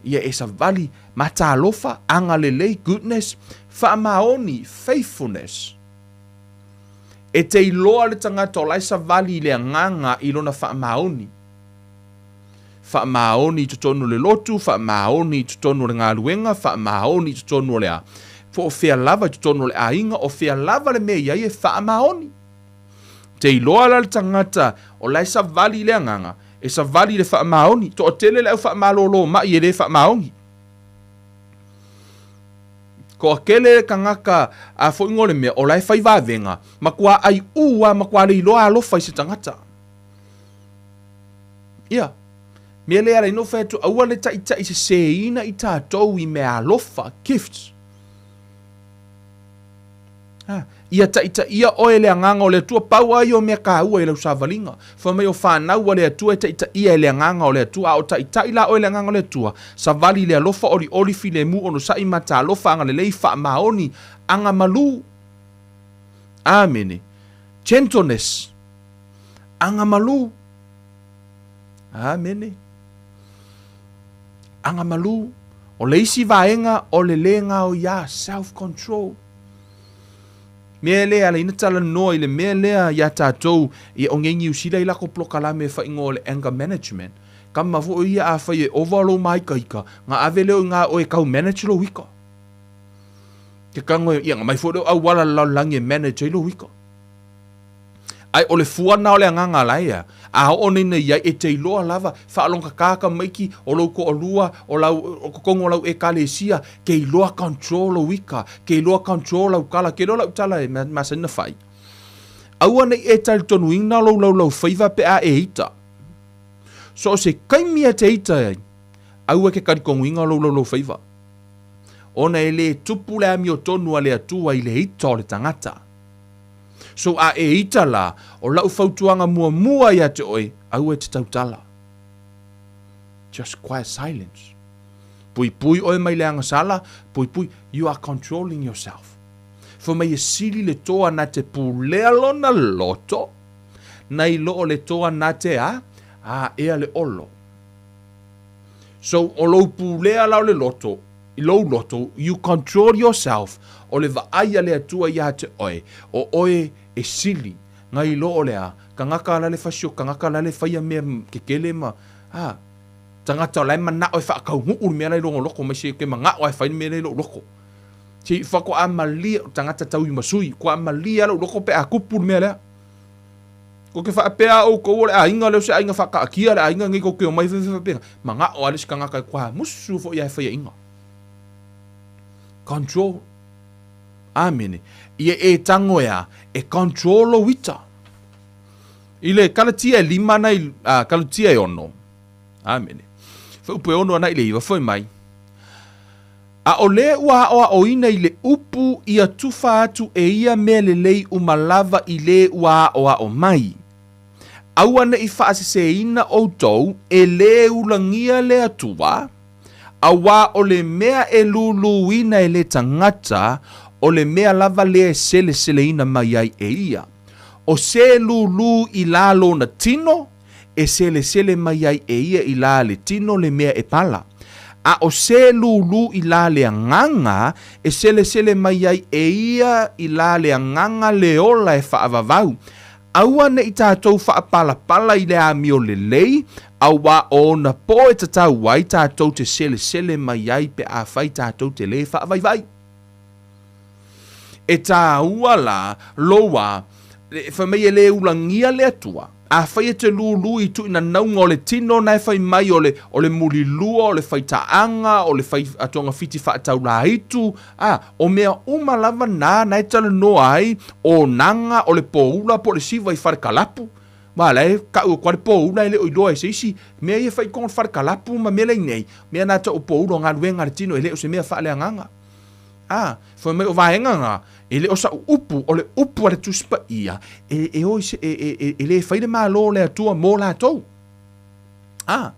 ia e savali, matalofa, agalelei, goodness, faamaoni, faithfulness. E te iloa le tagata o la e savali i le agaga i lona faamaoni. Faamaoni i totonu o le lotu, faamaoni i totonu o le galuega, faamaoni i totonu o le a. Po o fea lava i totonu o le aiga, o fea lava le mea i ai e faamaoni. Te iloa la le tagata o la e savali i le agaga, e savali i le faamaoni. Toatele le au faamalolo mai e le faamaoni. Toatele le tagata a foi ngo le mea o la e fai vavega, matua aiu a matua le iloa alofa i se tagata. Ia, mea lea ala ai na ou fai atu aua le taitai seseina i tatou i mea alofa, gifts. Ha, ia taitaia oe e le Agaga o le Atua, pau lava ia o mea taua i lau savaliga. Fai mai o fanau a le Atua e taitaia e le Agaga o le Atua, a o taitai la oe e le Agaga o le Atua, savali i le alofa, olioli, filemu, onosai, matalofa, agalelei, faamaoni, agamalu. Amene. Gentleness. Agamalu. Amene. Agamalu. O le isi vaega o le le gaoiā, self control. Mea lea ala ina talanoa i le mea lea iā tatou ia o nei Niu Sila i lako polokalame e faaigoa o le anger management. Kama foi ia afai e ova lou māikaika, na ave lea o i gā oe e tau manage lou ika. Ke tago ia na mai foi lea o auala le lalolagi e manage ai lou ika. Ae o le fua na o le agaga la ea, a oo nei na iai e te iloa lava, faalogotata tamaiti o lou toalua, o lau, o totonu o lau ekalesia, ke iloa control lou ika, ke iloa control lau tala, ke iloa lau tala e masani na fai. Aua nei e talitonuina lou laulaufaiva pe a e ita. So o se taimi e te ita ai, aua e ke talitonuina lou laulaufaiva. Ona e lē tupu le amiotonu a le Atua i le ita o le tagata. So a e ita la, o la'u fautuaga muamua ia te oe, aua e te tautala. Just quiet silence. Puipui oe mai le agasala, puipui, you are controlling yourself. Fai mai e sili le toa na te pulea lona loto, nai lo o le toa na te a, aea le olo. So, o lou pulea la o le loto, i lou loto, you control yourself, o le vaai a le Atua ia te oe, o oe e sili, ngai lo o le a, kangaka la le fasio, kangaka la le faia mea kekele ma, a, tagata o la e manao e faakauguu le mea la i logo loko mai se ke mangao e fai le mea la i lou loko. Se i faatoa malie, tagata tau i masui, koa malie lou loko pe a kupu le mea lea. Ko ke faapea oukou o le aiga lea o se aiga faakaatia le aiga nei kou te omai fai faapena. Manao lava le isi tagata e kuamusu foi ae faiaina. Control. Amene. Ia e tago e a, e control lou ita. I le Kalatia e lima ana i, a, Kalatia e ono. Amene. Fuaiupu e ono ana i le iva, foi mai. ʻAʻole ua aʻoaʻoina i le upu ia tufa atu e ia mea lelei uma lava i lē ua aʻoaʻo mai. Auaneʻi faʻaseseina ʻoukou e lē ulagia le Atua, auā ʻo le mea e lūlūina e le tagata, ʻo le mea lava lea e seleseleina mai ai e ia. ʻO se lūlū i lā lona tino, e selesele mai ai e ia i lā le tino le mea e pala. A ʻo se lūlū i lā le agaga, e selesele mai ai e ia i lā le agaga le ola e faavavau. Auaneʻi tātou faapalapala i le amio lelei, auā o ona pō e tatau ai tātou te selesele mai ai pe afai tātou te lē faavaivai. E tāua la lou a, fai mai e lē ulagia le Atua. Afai e te lūlū i tuinanauga o le tino na e fai mai o le, o le mulilua, o le faitaaga, o le fai togafiti faataulāitu, a, o mea uma lava na na e talanoa ai, o naga, o le pōula po o le siva i falekalapu. Aua la e kau atu lava le pōula e le o iloa e se isi mea ia e fai i totonu o le falekalapu ma mea lainei, mea na tau o pōula o galuega a le tino e le o se mea faaleagaga. A, fai mai o vaega na, e le o sa'u upu, o le upu a le Tusi Paia, e, e o i se, e, e, e, e lē fai le Malo o le Atua mō lātou. A,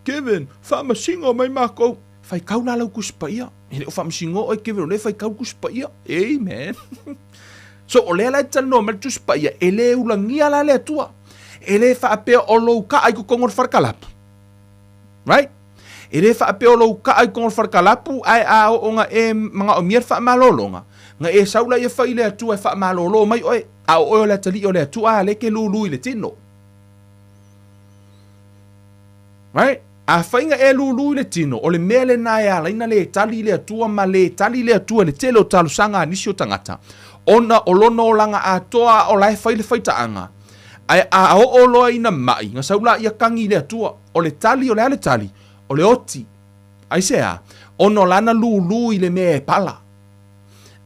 Kevin, faamasino mai mākou. Faikau la lau Tusi Paia. E le o faamasinoa oe, Kevin, o lea e faikau le Tusi Paia. Amen. So, o lea la e talanoa mai le Tusi Paia, e lē ulagia la le Atua. E lē faapea o lou ka'a i totonu o le falekalapu. Right? E lē faapea o lou ka'a i totonu o le falekalapu, ae a oo na e manaomia le faamalologa, na e sau laia fai i le Atua e faamalolo mai oe, a o oe o le atalii o le Atua, a lea e te lūlū i le tino. Right? Afai na e lūlū i le tino, o le mea lena e ala ai na lē tali le Atua ma lē tali le Atua i le tele o talosaga a nisi o tagata, ona o lona olaga atoa a o la e fai le faitaaga. Ae a oo loa ina maʻi, na sau laia kagi i le Atua. O le tali, o le a le tali? O le oti. Aisea? Ona o lana lūlū i le mea e pala.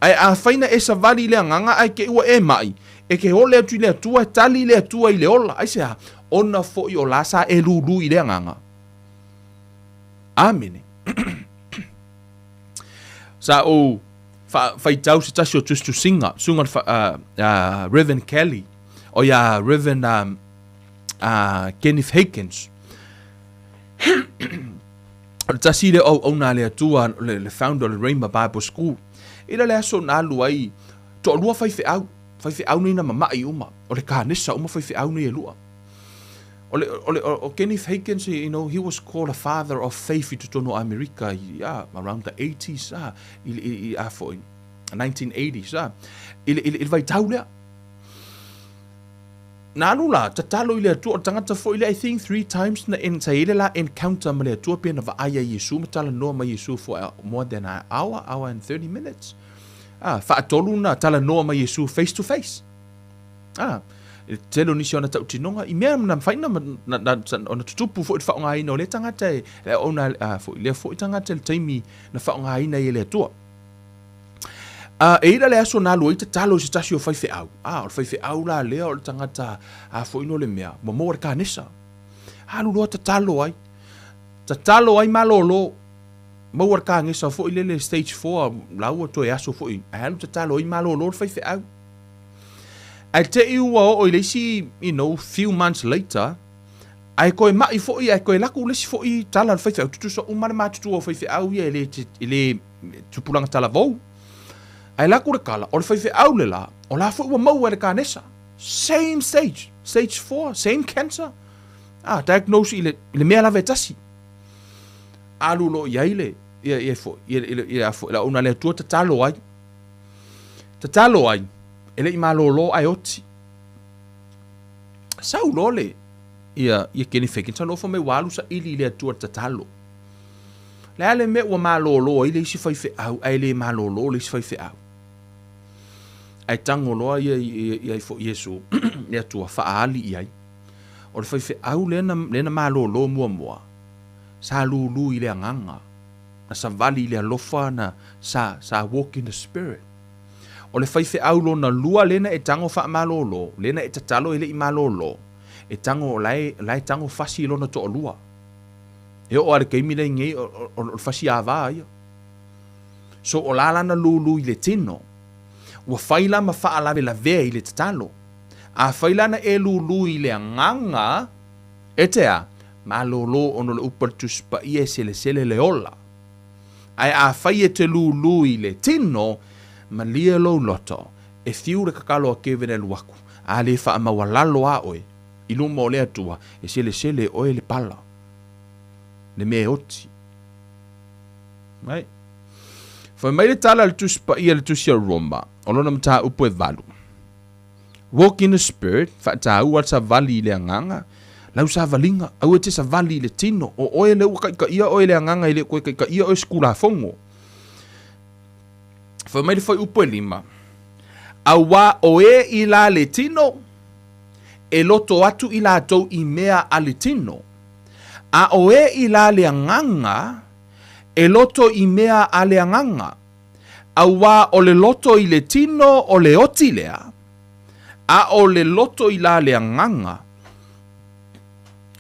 Ae afai na e savali i le agaga ae te i ua e maʻi, e te ole atu i le Atua e tali le Atua i le ola. Aisea? Ona foi o la sa e lūlū i le agaga. Amene. Sa ou faitau se tasi o tusitusiga, susuga le Reverend Kelly, o ia Reverend Kenneth Hagins. O le tasi lea o auauna a le Atua, le, le founder o le Rhema Bible School. I le aso na alu ai, toalua faifeau, faifeau nei na mama'i uma, o le kanesa uma faifeau nei e lua. O le, o le, o Kenneth Hagins, you know, he was called a father of faith i totonu o Amerika, i, ah, around the 80s, ah, i, i, i, a foi, 1980s, ah, i le, i le, i le vaitau lea. Na alu la, tatalo i le Atua, o le tagata foi lea, I think three times na en, sa i ai le la encounter ma le Atua pei ona vaai ai Iesu ma talanoa mai Iesu for more than an hour, hour and 30 minutes. Ah, faatolu na talanoa mai Iesu face to face. Ah, i le tele o nisi o ana tautinoga, i mea na mafai na, na, na, ona tutupu foi le faaaogaina o lea tagata e, le auauna, ah, foi, lea foi tagata i le taimi na faaaogaina ai e le Atua. A, e ila le aso na alu ai tatalo i se tasi o faifeau. A, o le faifeau la lea o le tagata a foi no le mea, ua maua le kanesa. Alu loa tatalo ai. Tatalo ai malōlō. Maua le kanesa foi lele stage 4 la ua toe aso foi ae alu tatalo ai malolo le faifeau. Ae te i ua oo i le isi, few months later, ae toe mai foi ae toe laku le isi foi tala a le faifeau, tutusa uma le matutua o faifeau ia e le, e le tupulaga talavou. Ae laku le tala, o le faifeau le la, o la foi ua maua e le kanesa. Same stage, stage 4, same cancer. Ah, diagnose i le, i le mea lava e tasi. Alu loa i ai le, ia, ia foi, ia, ia, ia foi, la una le Atua tatalo ai. Tatalo ai, e le i malolo ae oti. Sau loa le, ia, ia Kenny Fagan, sau loa fai mai ua alu saili i le Atua tatalo. Le a le mea ua malolo ai le isi faifeau ae le malolo le isi faifeau. Ae tago loa ia, ia, ia foi Iesu, le Atua faaali i ai. O le faifeau lea na, lea na malolo muamua, sa lulu i le agaga, na savali i le alofa, na sa, sa walk in the spirit. O le faifeau lona lua lea na e tago faamalolo, lea na e tatalo e le i malolo, e tago, la e, la e tago fasi i lona toalua. E oo lava i le taimi lea nei, o, o, o le fasi ava ia. So o la lana lulu i le tino, ua fai la ma faalavelavea i le tatalo. Afai la na e lulu i le agaga, e te a, malolo ona o le upu a le Tusi Paia e selesele le ola. Ae afai e te lulu i le tino, malie lou loto, e fiu le tatalo a Kevin e alu aku, a le faamaualalo a oe i luma o le Atua, e selesele oe le pala, le mea e oti. Right? Fai mai le tala a le Tusi Paia le Tusi a Roma, o lona mataupu e 8. Walk in the spirit, faataua le savali i le agaga, lau savaliga, aua e te savali i le tino, o oe lea ua taitaia oe i le agaga e le o toe taitaia oe se Tulafono. Fai mai le fuaiupu e 5, Auā o e i la le tino, e loto atu i latou i mea a le tino, a o e i la le agaga, e loto i mea a le agaga. Auā o le loto i le tino o le oti lea, a o le loto i la le agaga,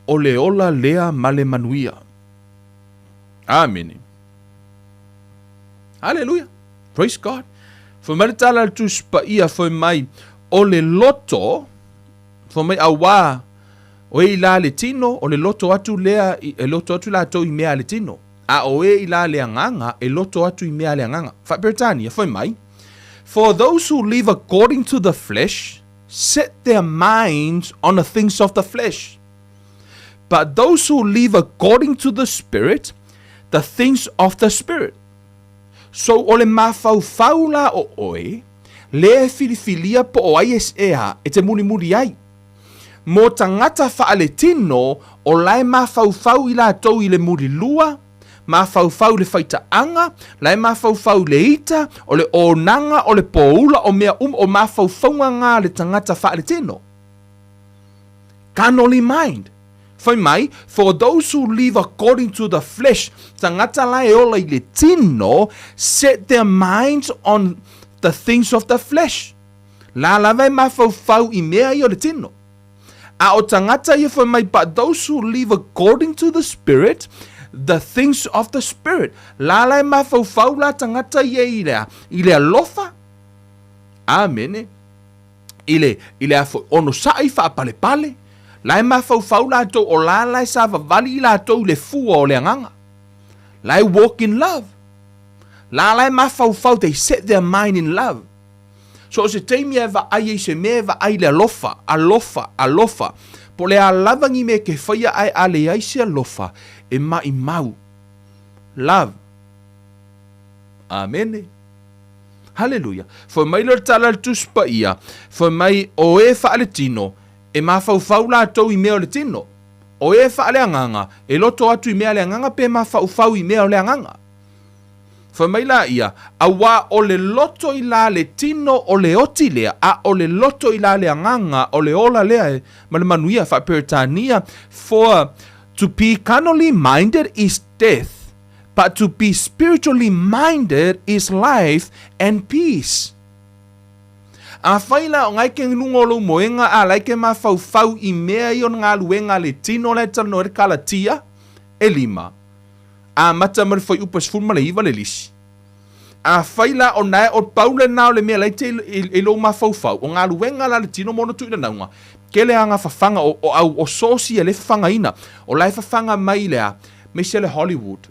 o le ola lea ma le manuia. Amene. Haleluia. Praise God. Fai mai le tala a le Tusi Paia, fai mai, o le loto, fai mai, auā, o e i la le tino, o le loto atu lea, e loto atu latou i mea a le tino. A o e i la le agaga, e loto atu i mea a le agaga. Faa-Peretania, fai mai, For those who live according to the flesh set their minds on the things of the flesh. But those who live according to the Spirit, the things of the Spirit. So o le mafaufau la o oe, lea e filifilia po o ai e a e te mulimuli ai. Mo tagata faaletino, o la e mafaufau i latou i le mulilua, mafaufau i le faitaaga, la e mafaufau i le ita, o le onaga, o le poula, o mea uma, o mafaufauga na a le tagata faaletino. Carnally mind. Fai mai, for those who live according to the flesh, tagata la e ola i le tino, set their minds on the things of the flesh. La lava e mafaufau i mea ia o le tino. A o tagata ia fai mai, but those who live according to the Spirit, the things of the Spirit. La la e mafaufau la tagata ia i le, i le alofa. Amene. I le, i le afo, onosai faapalepale. La e mafaufau latou, o la la e savavali i latou i le fua o le agaga. La e walk in love. La la e mafaufau, they set their mind in love. So o se taimi e vaai ai se mea e vaai i le alofa, alofa, alofa. Po o le a lava ni mea e te faia ae a leai se alofa, e maʻimau. Love. Amene. Haleluia. Fai mai lea o le tala a le Tusi Paia, fai mai, o e faaletino, e mafaufau latou i mea o le tino. O e faaleagaga, e loto atu i mea a le agaga pe mafaufau i mea o le agaga. Fai mai la ia, Auā o le loto i la le tino o le oti lea, a o le loto i la le agaga o le ola lea e ma le manuia, faa-Peretania, For to be carnally minded is death, but to be spiritually minded is life and peace. Afai la o ngai ke luga o lou moega a lai ke mafaufau i mea ia o le galuega a le tino la e talanoa ai le Kalatia, e 5. Amata mai le fuaiupu e 19 le lisi. Afai la o nae o pau lena o le mea la e te i lou mafaufau, o galuega la a le tino ma ona tuuinanauga, tele aga fafaga o, o au o sosi e le fafagaina. O la e fafaga mai le a, maise le Hollywood.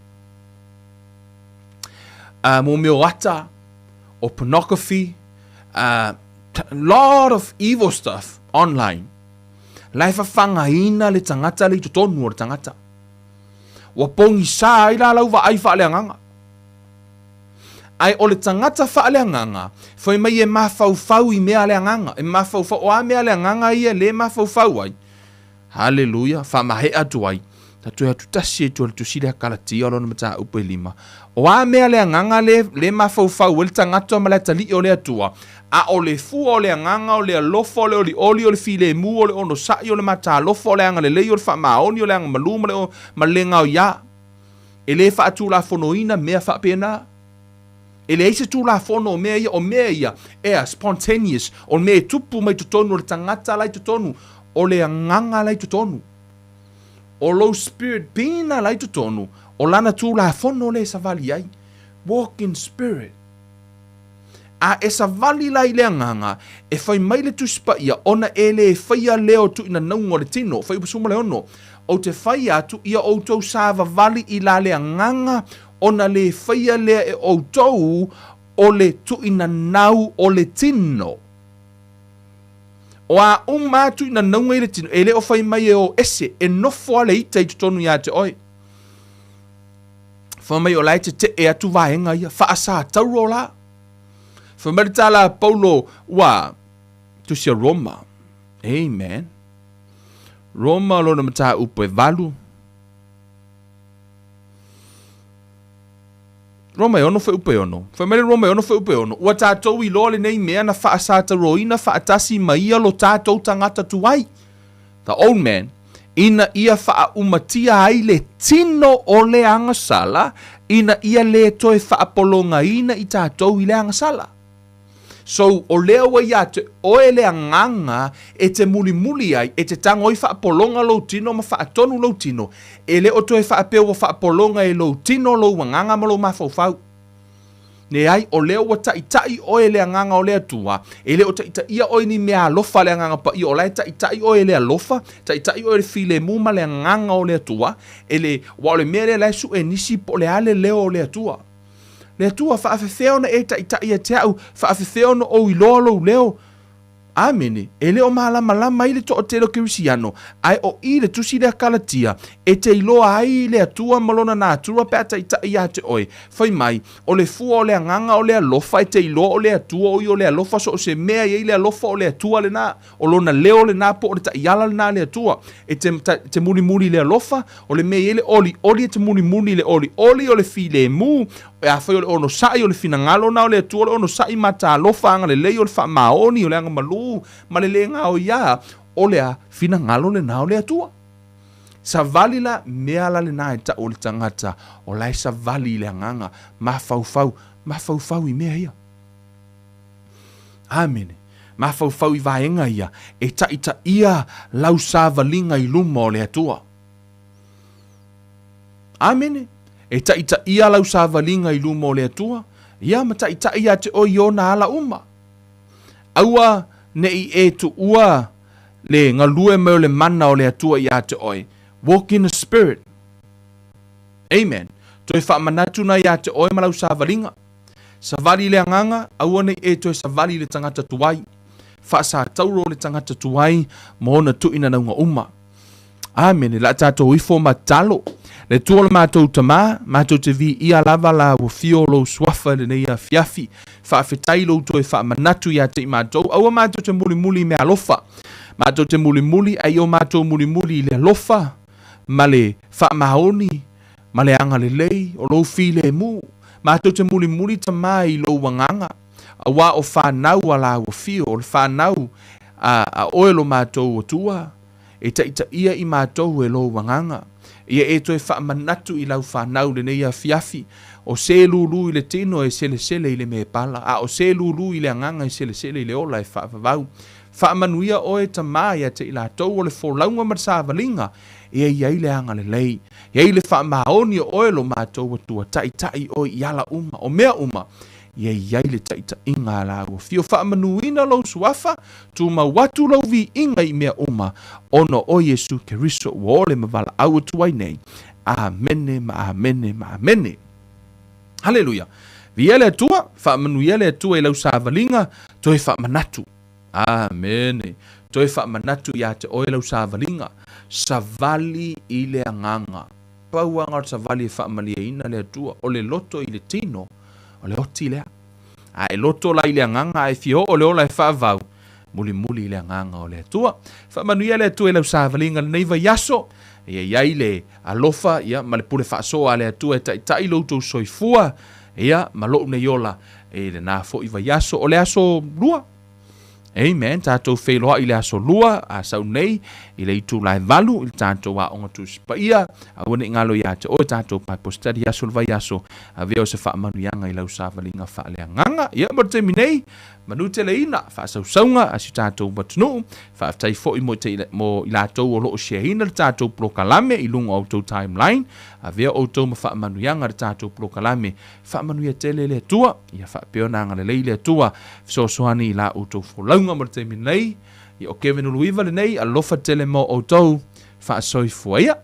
Mo mea o ata, o pornography, lot of evil stuff online. La e fafagaina le tagata le i totonu o le tagata. Ua pogisa ai la lau vaai faaleagaga. Ae o le tagata faaleagaga, fai mai e mafaufau i mea a le agaga, e mafaufau, o a mea a le agaga ia le mafaufau ai? Haleluia, faamaea atu ai, ta toe atu tasi ai tua i le Tusi lea Kalatia o lona mataupu e lima. O a mea a le agaga le, le mafaufau ai le tagata ma le atalii o le Atua, a o le fua o le agaga, o le alofa, o le olioli, o le filemu, o le onosai, o le matalofa, o le agalelei, o le faamaoni, o le agamalu ma le, ma le gaoiā. E le faatulafonoina mea faapena. E leai se tulafono o mea ia, o mea ia, ea, spontaneous, o mea e tupu mai totonu o le tagata la i totonu, o le agaga la i totonu. O lou spirit being la i totonu, o lana tulafono lea e savali ai. Walk in spirit. A e savali la i le agaga, e fai mai le Tusi Paia, ona e le faia lea o tuuinanauga o le tino, Fuaiupu 16, Ou te fai atu ia outou savavali i la le agaga, ona le faia lea e outou o le tuuinanau o le tino. O a uma a tuuinanauga i le tino, e le o fai mai e o ese, e nofo a le ita i totonu ia te oe. Fai mai o la e tetee atu vaega ia, faasatauro la. Fai mai le tala a Paulo, ua tusi a Roma. Amen. Roma lona mataupu e valu. Roma e ono fuaiupu e ono. Fai mai le Roma e ono fuaiupu e ono, ua tatou iloa lenei mea na faasatauroina faatasi ma ia lo tatou tagata tuai. The old man, ina ia faaumatia ai le tino o le agasala, ina ia le toe faapologaina i tatou i le agasala. So, o lea ua ia te oe le agaga e te mulimuli ai, e te tago ai faapologa lou tino ma faatonu lou tino, e le o toe faapea ua faapologa e lou tino lou agaga ma lou mafaufau. Leai, o lea ua taitai oe e le Agaga o le Atua, e le o taitaia oe i ni mea alofa a le Agaga Paia, o la e taitai oe e le alofa, taitai oe e le filemu ma le Agaga o le Atua, e le, aua o le mea lea la e sue nisi po o le a le leo o le Atua. Le Atua, faafefea ona e taitai ia te au, faafefea ona ou iloa lou leo? Amene. E le o malamalama ai le toatele o Kerisiano, ae o i le tusi lea Kalatia, e te iloa ai le Atua ma Lona natura pe a taitai ia te oe. Fai mai, o le fua o le agaga o le alofa e te iloa o le Atua o ia o le alofa so o se mea e i ai le alofa o le Atua lena, o Lona leo lena po o le taiala lena a le Atua. E te, te mulimuli i le alofa, o le mea e i ai le olioli e te mulimuli i le olioli o le filemu, Afai o le onosai, o le finagalo na o le Atua, o le onosai matalofa, agalelei, o le faamaoni, o le agamalu, ma le le gaoiā, o le a finagalo lena o le Atua. Savali la, mea la lena e tau o le tagata, o la e savali i le agaga, mafaufau, mafaufau i mea ia. Amene. Mafaufau i vaega ia, e taitaia lau savaliga i luma o le Atua. Amene. E taitaia lau savaliga i luma o le Atua, ia ma taitai ia te oe i ona ala uma. Aua ne i e tuua le galue mai o le mana o le Atua ia te oe. Walk in the Spirit. Amen. Toe faamanatu na ia te oe ma lau savaliga. Savali i le agaga, aua ne i e toe savali i le tagata tuai. Faasatauro le tagata tuai ma ona tuuinanauga uma. Amene. La tatou ifo ma tatalo. Le Atua o le matou Tama, matou te viia lava la ua fio lou suafa i lenei afiafi. Faafetai lou toe faamanatu ia te i matou. Aua matou te mulimuli i mea alofa. Matou te mulimuli a i o matou mulimuli i le alofa ma le faamaoni ma le agalelei o lou filemu. Matou te mulimuli Tama i lou agaga, auā o fanau a la ua fio, o le fanau a oe lo matou Atua. E taitaia i matou e lou agaga. Ia e toe faamanatu i lau fanau lenei afiafi, o se lulu i le tino e selesele i le mepala, a o se lulu i le agaga e selesele i le ola e faavavau. Faamanuia oe, Tama, ia te i latou o le folauga ma le savaliga Ia i ai le agalelei, e i ai le faamaoni o oe lo matou Atua, taitai oe i ala uma, o mea uma, ia i ai le taitaiga a la ua fio faamanuina lou suafa, tumau atu lou viiga i mea uma, ona o Iesu Keriso ua ole ma valaau atu ai nei. Amene ma amene ma amene. Haleluia. Viia le Atua, faamanuia le Atua i lau savaliga, toe faamanatu. Amene. Toe faamanatu iā te oe lau savaliga, savali i le agaga. Pau aga o le savali e faamalieina le Atua, o le loto i le tino, o le oti lea. A e loto la i le agaga ae fia oo le ola e faavau, mulimuli i le agaga o le Atua. Faamanuia le Atua i lau savaliga lenei vaiaso, ia i ai le alofa ia, ma le pule faasoa a le Atua e taitai lo outou soifua ia, ma lou nei ola i lena foi vaiaso. O le aso lua. Amen. Tatou feiloai i le aso lua a sau nei i le itula e 8 i le tatou aoga Tusi Paia. Aua ne i galo iā te oe tatou Bible study aso le vaiaso. Avea o se faamanuiaga i lau savaliga faaleagaga. Ia mo le taimi nei, manu teleina faasausauga a si tatou atunuu. Faafetai foi mo, te, mo i latou o loo shareina le tatou polokalame i luga o outou timeline. Avea outou ma faamanuiaga le tatou polokalame. Faamanuia tele le Atua, ia faapea ona agalelei le Atua, fesoasoani i la outou folauga mo le taimi nei. Ia o Kevin Uluiva lenei, alofa tele mo outou, faasoifua ia.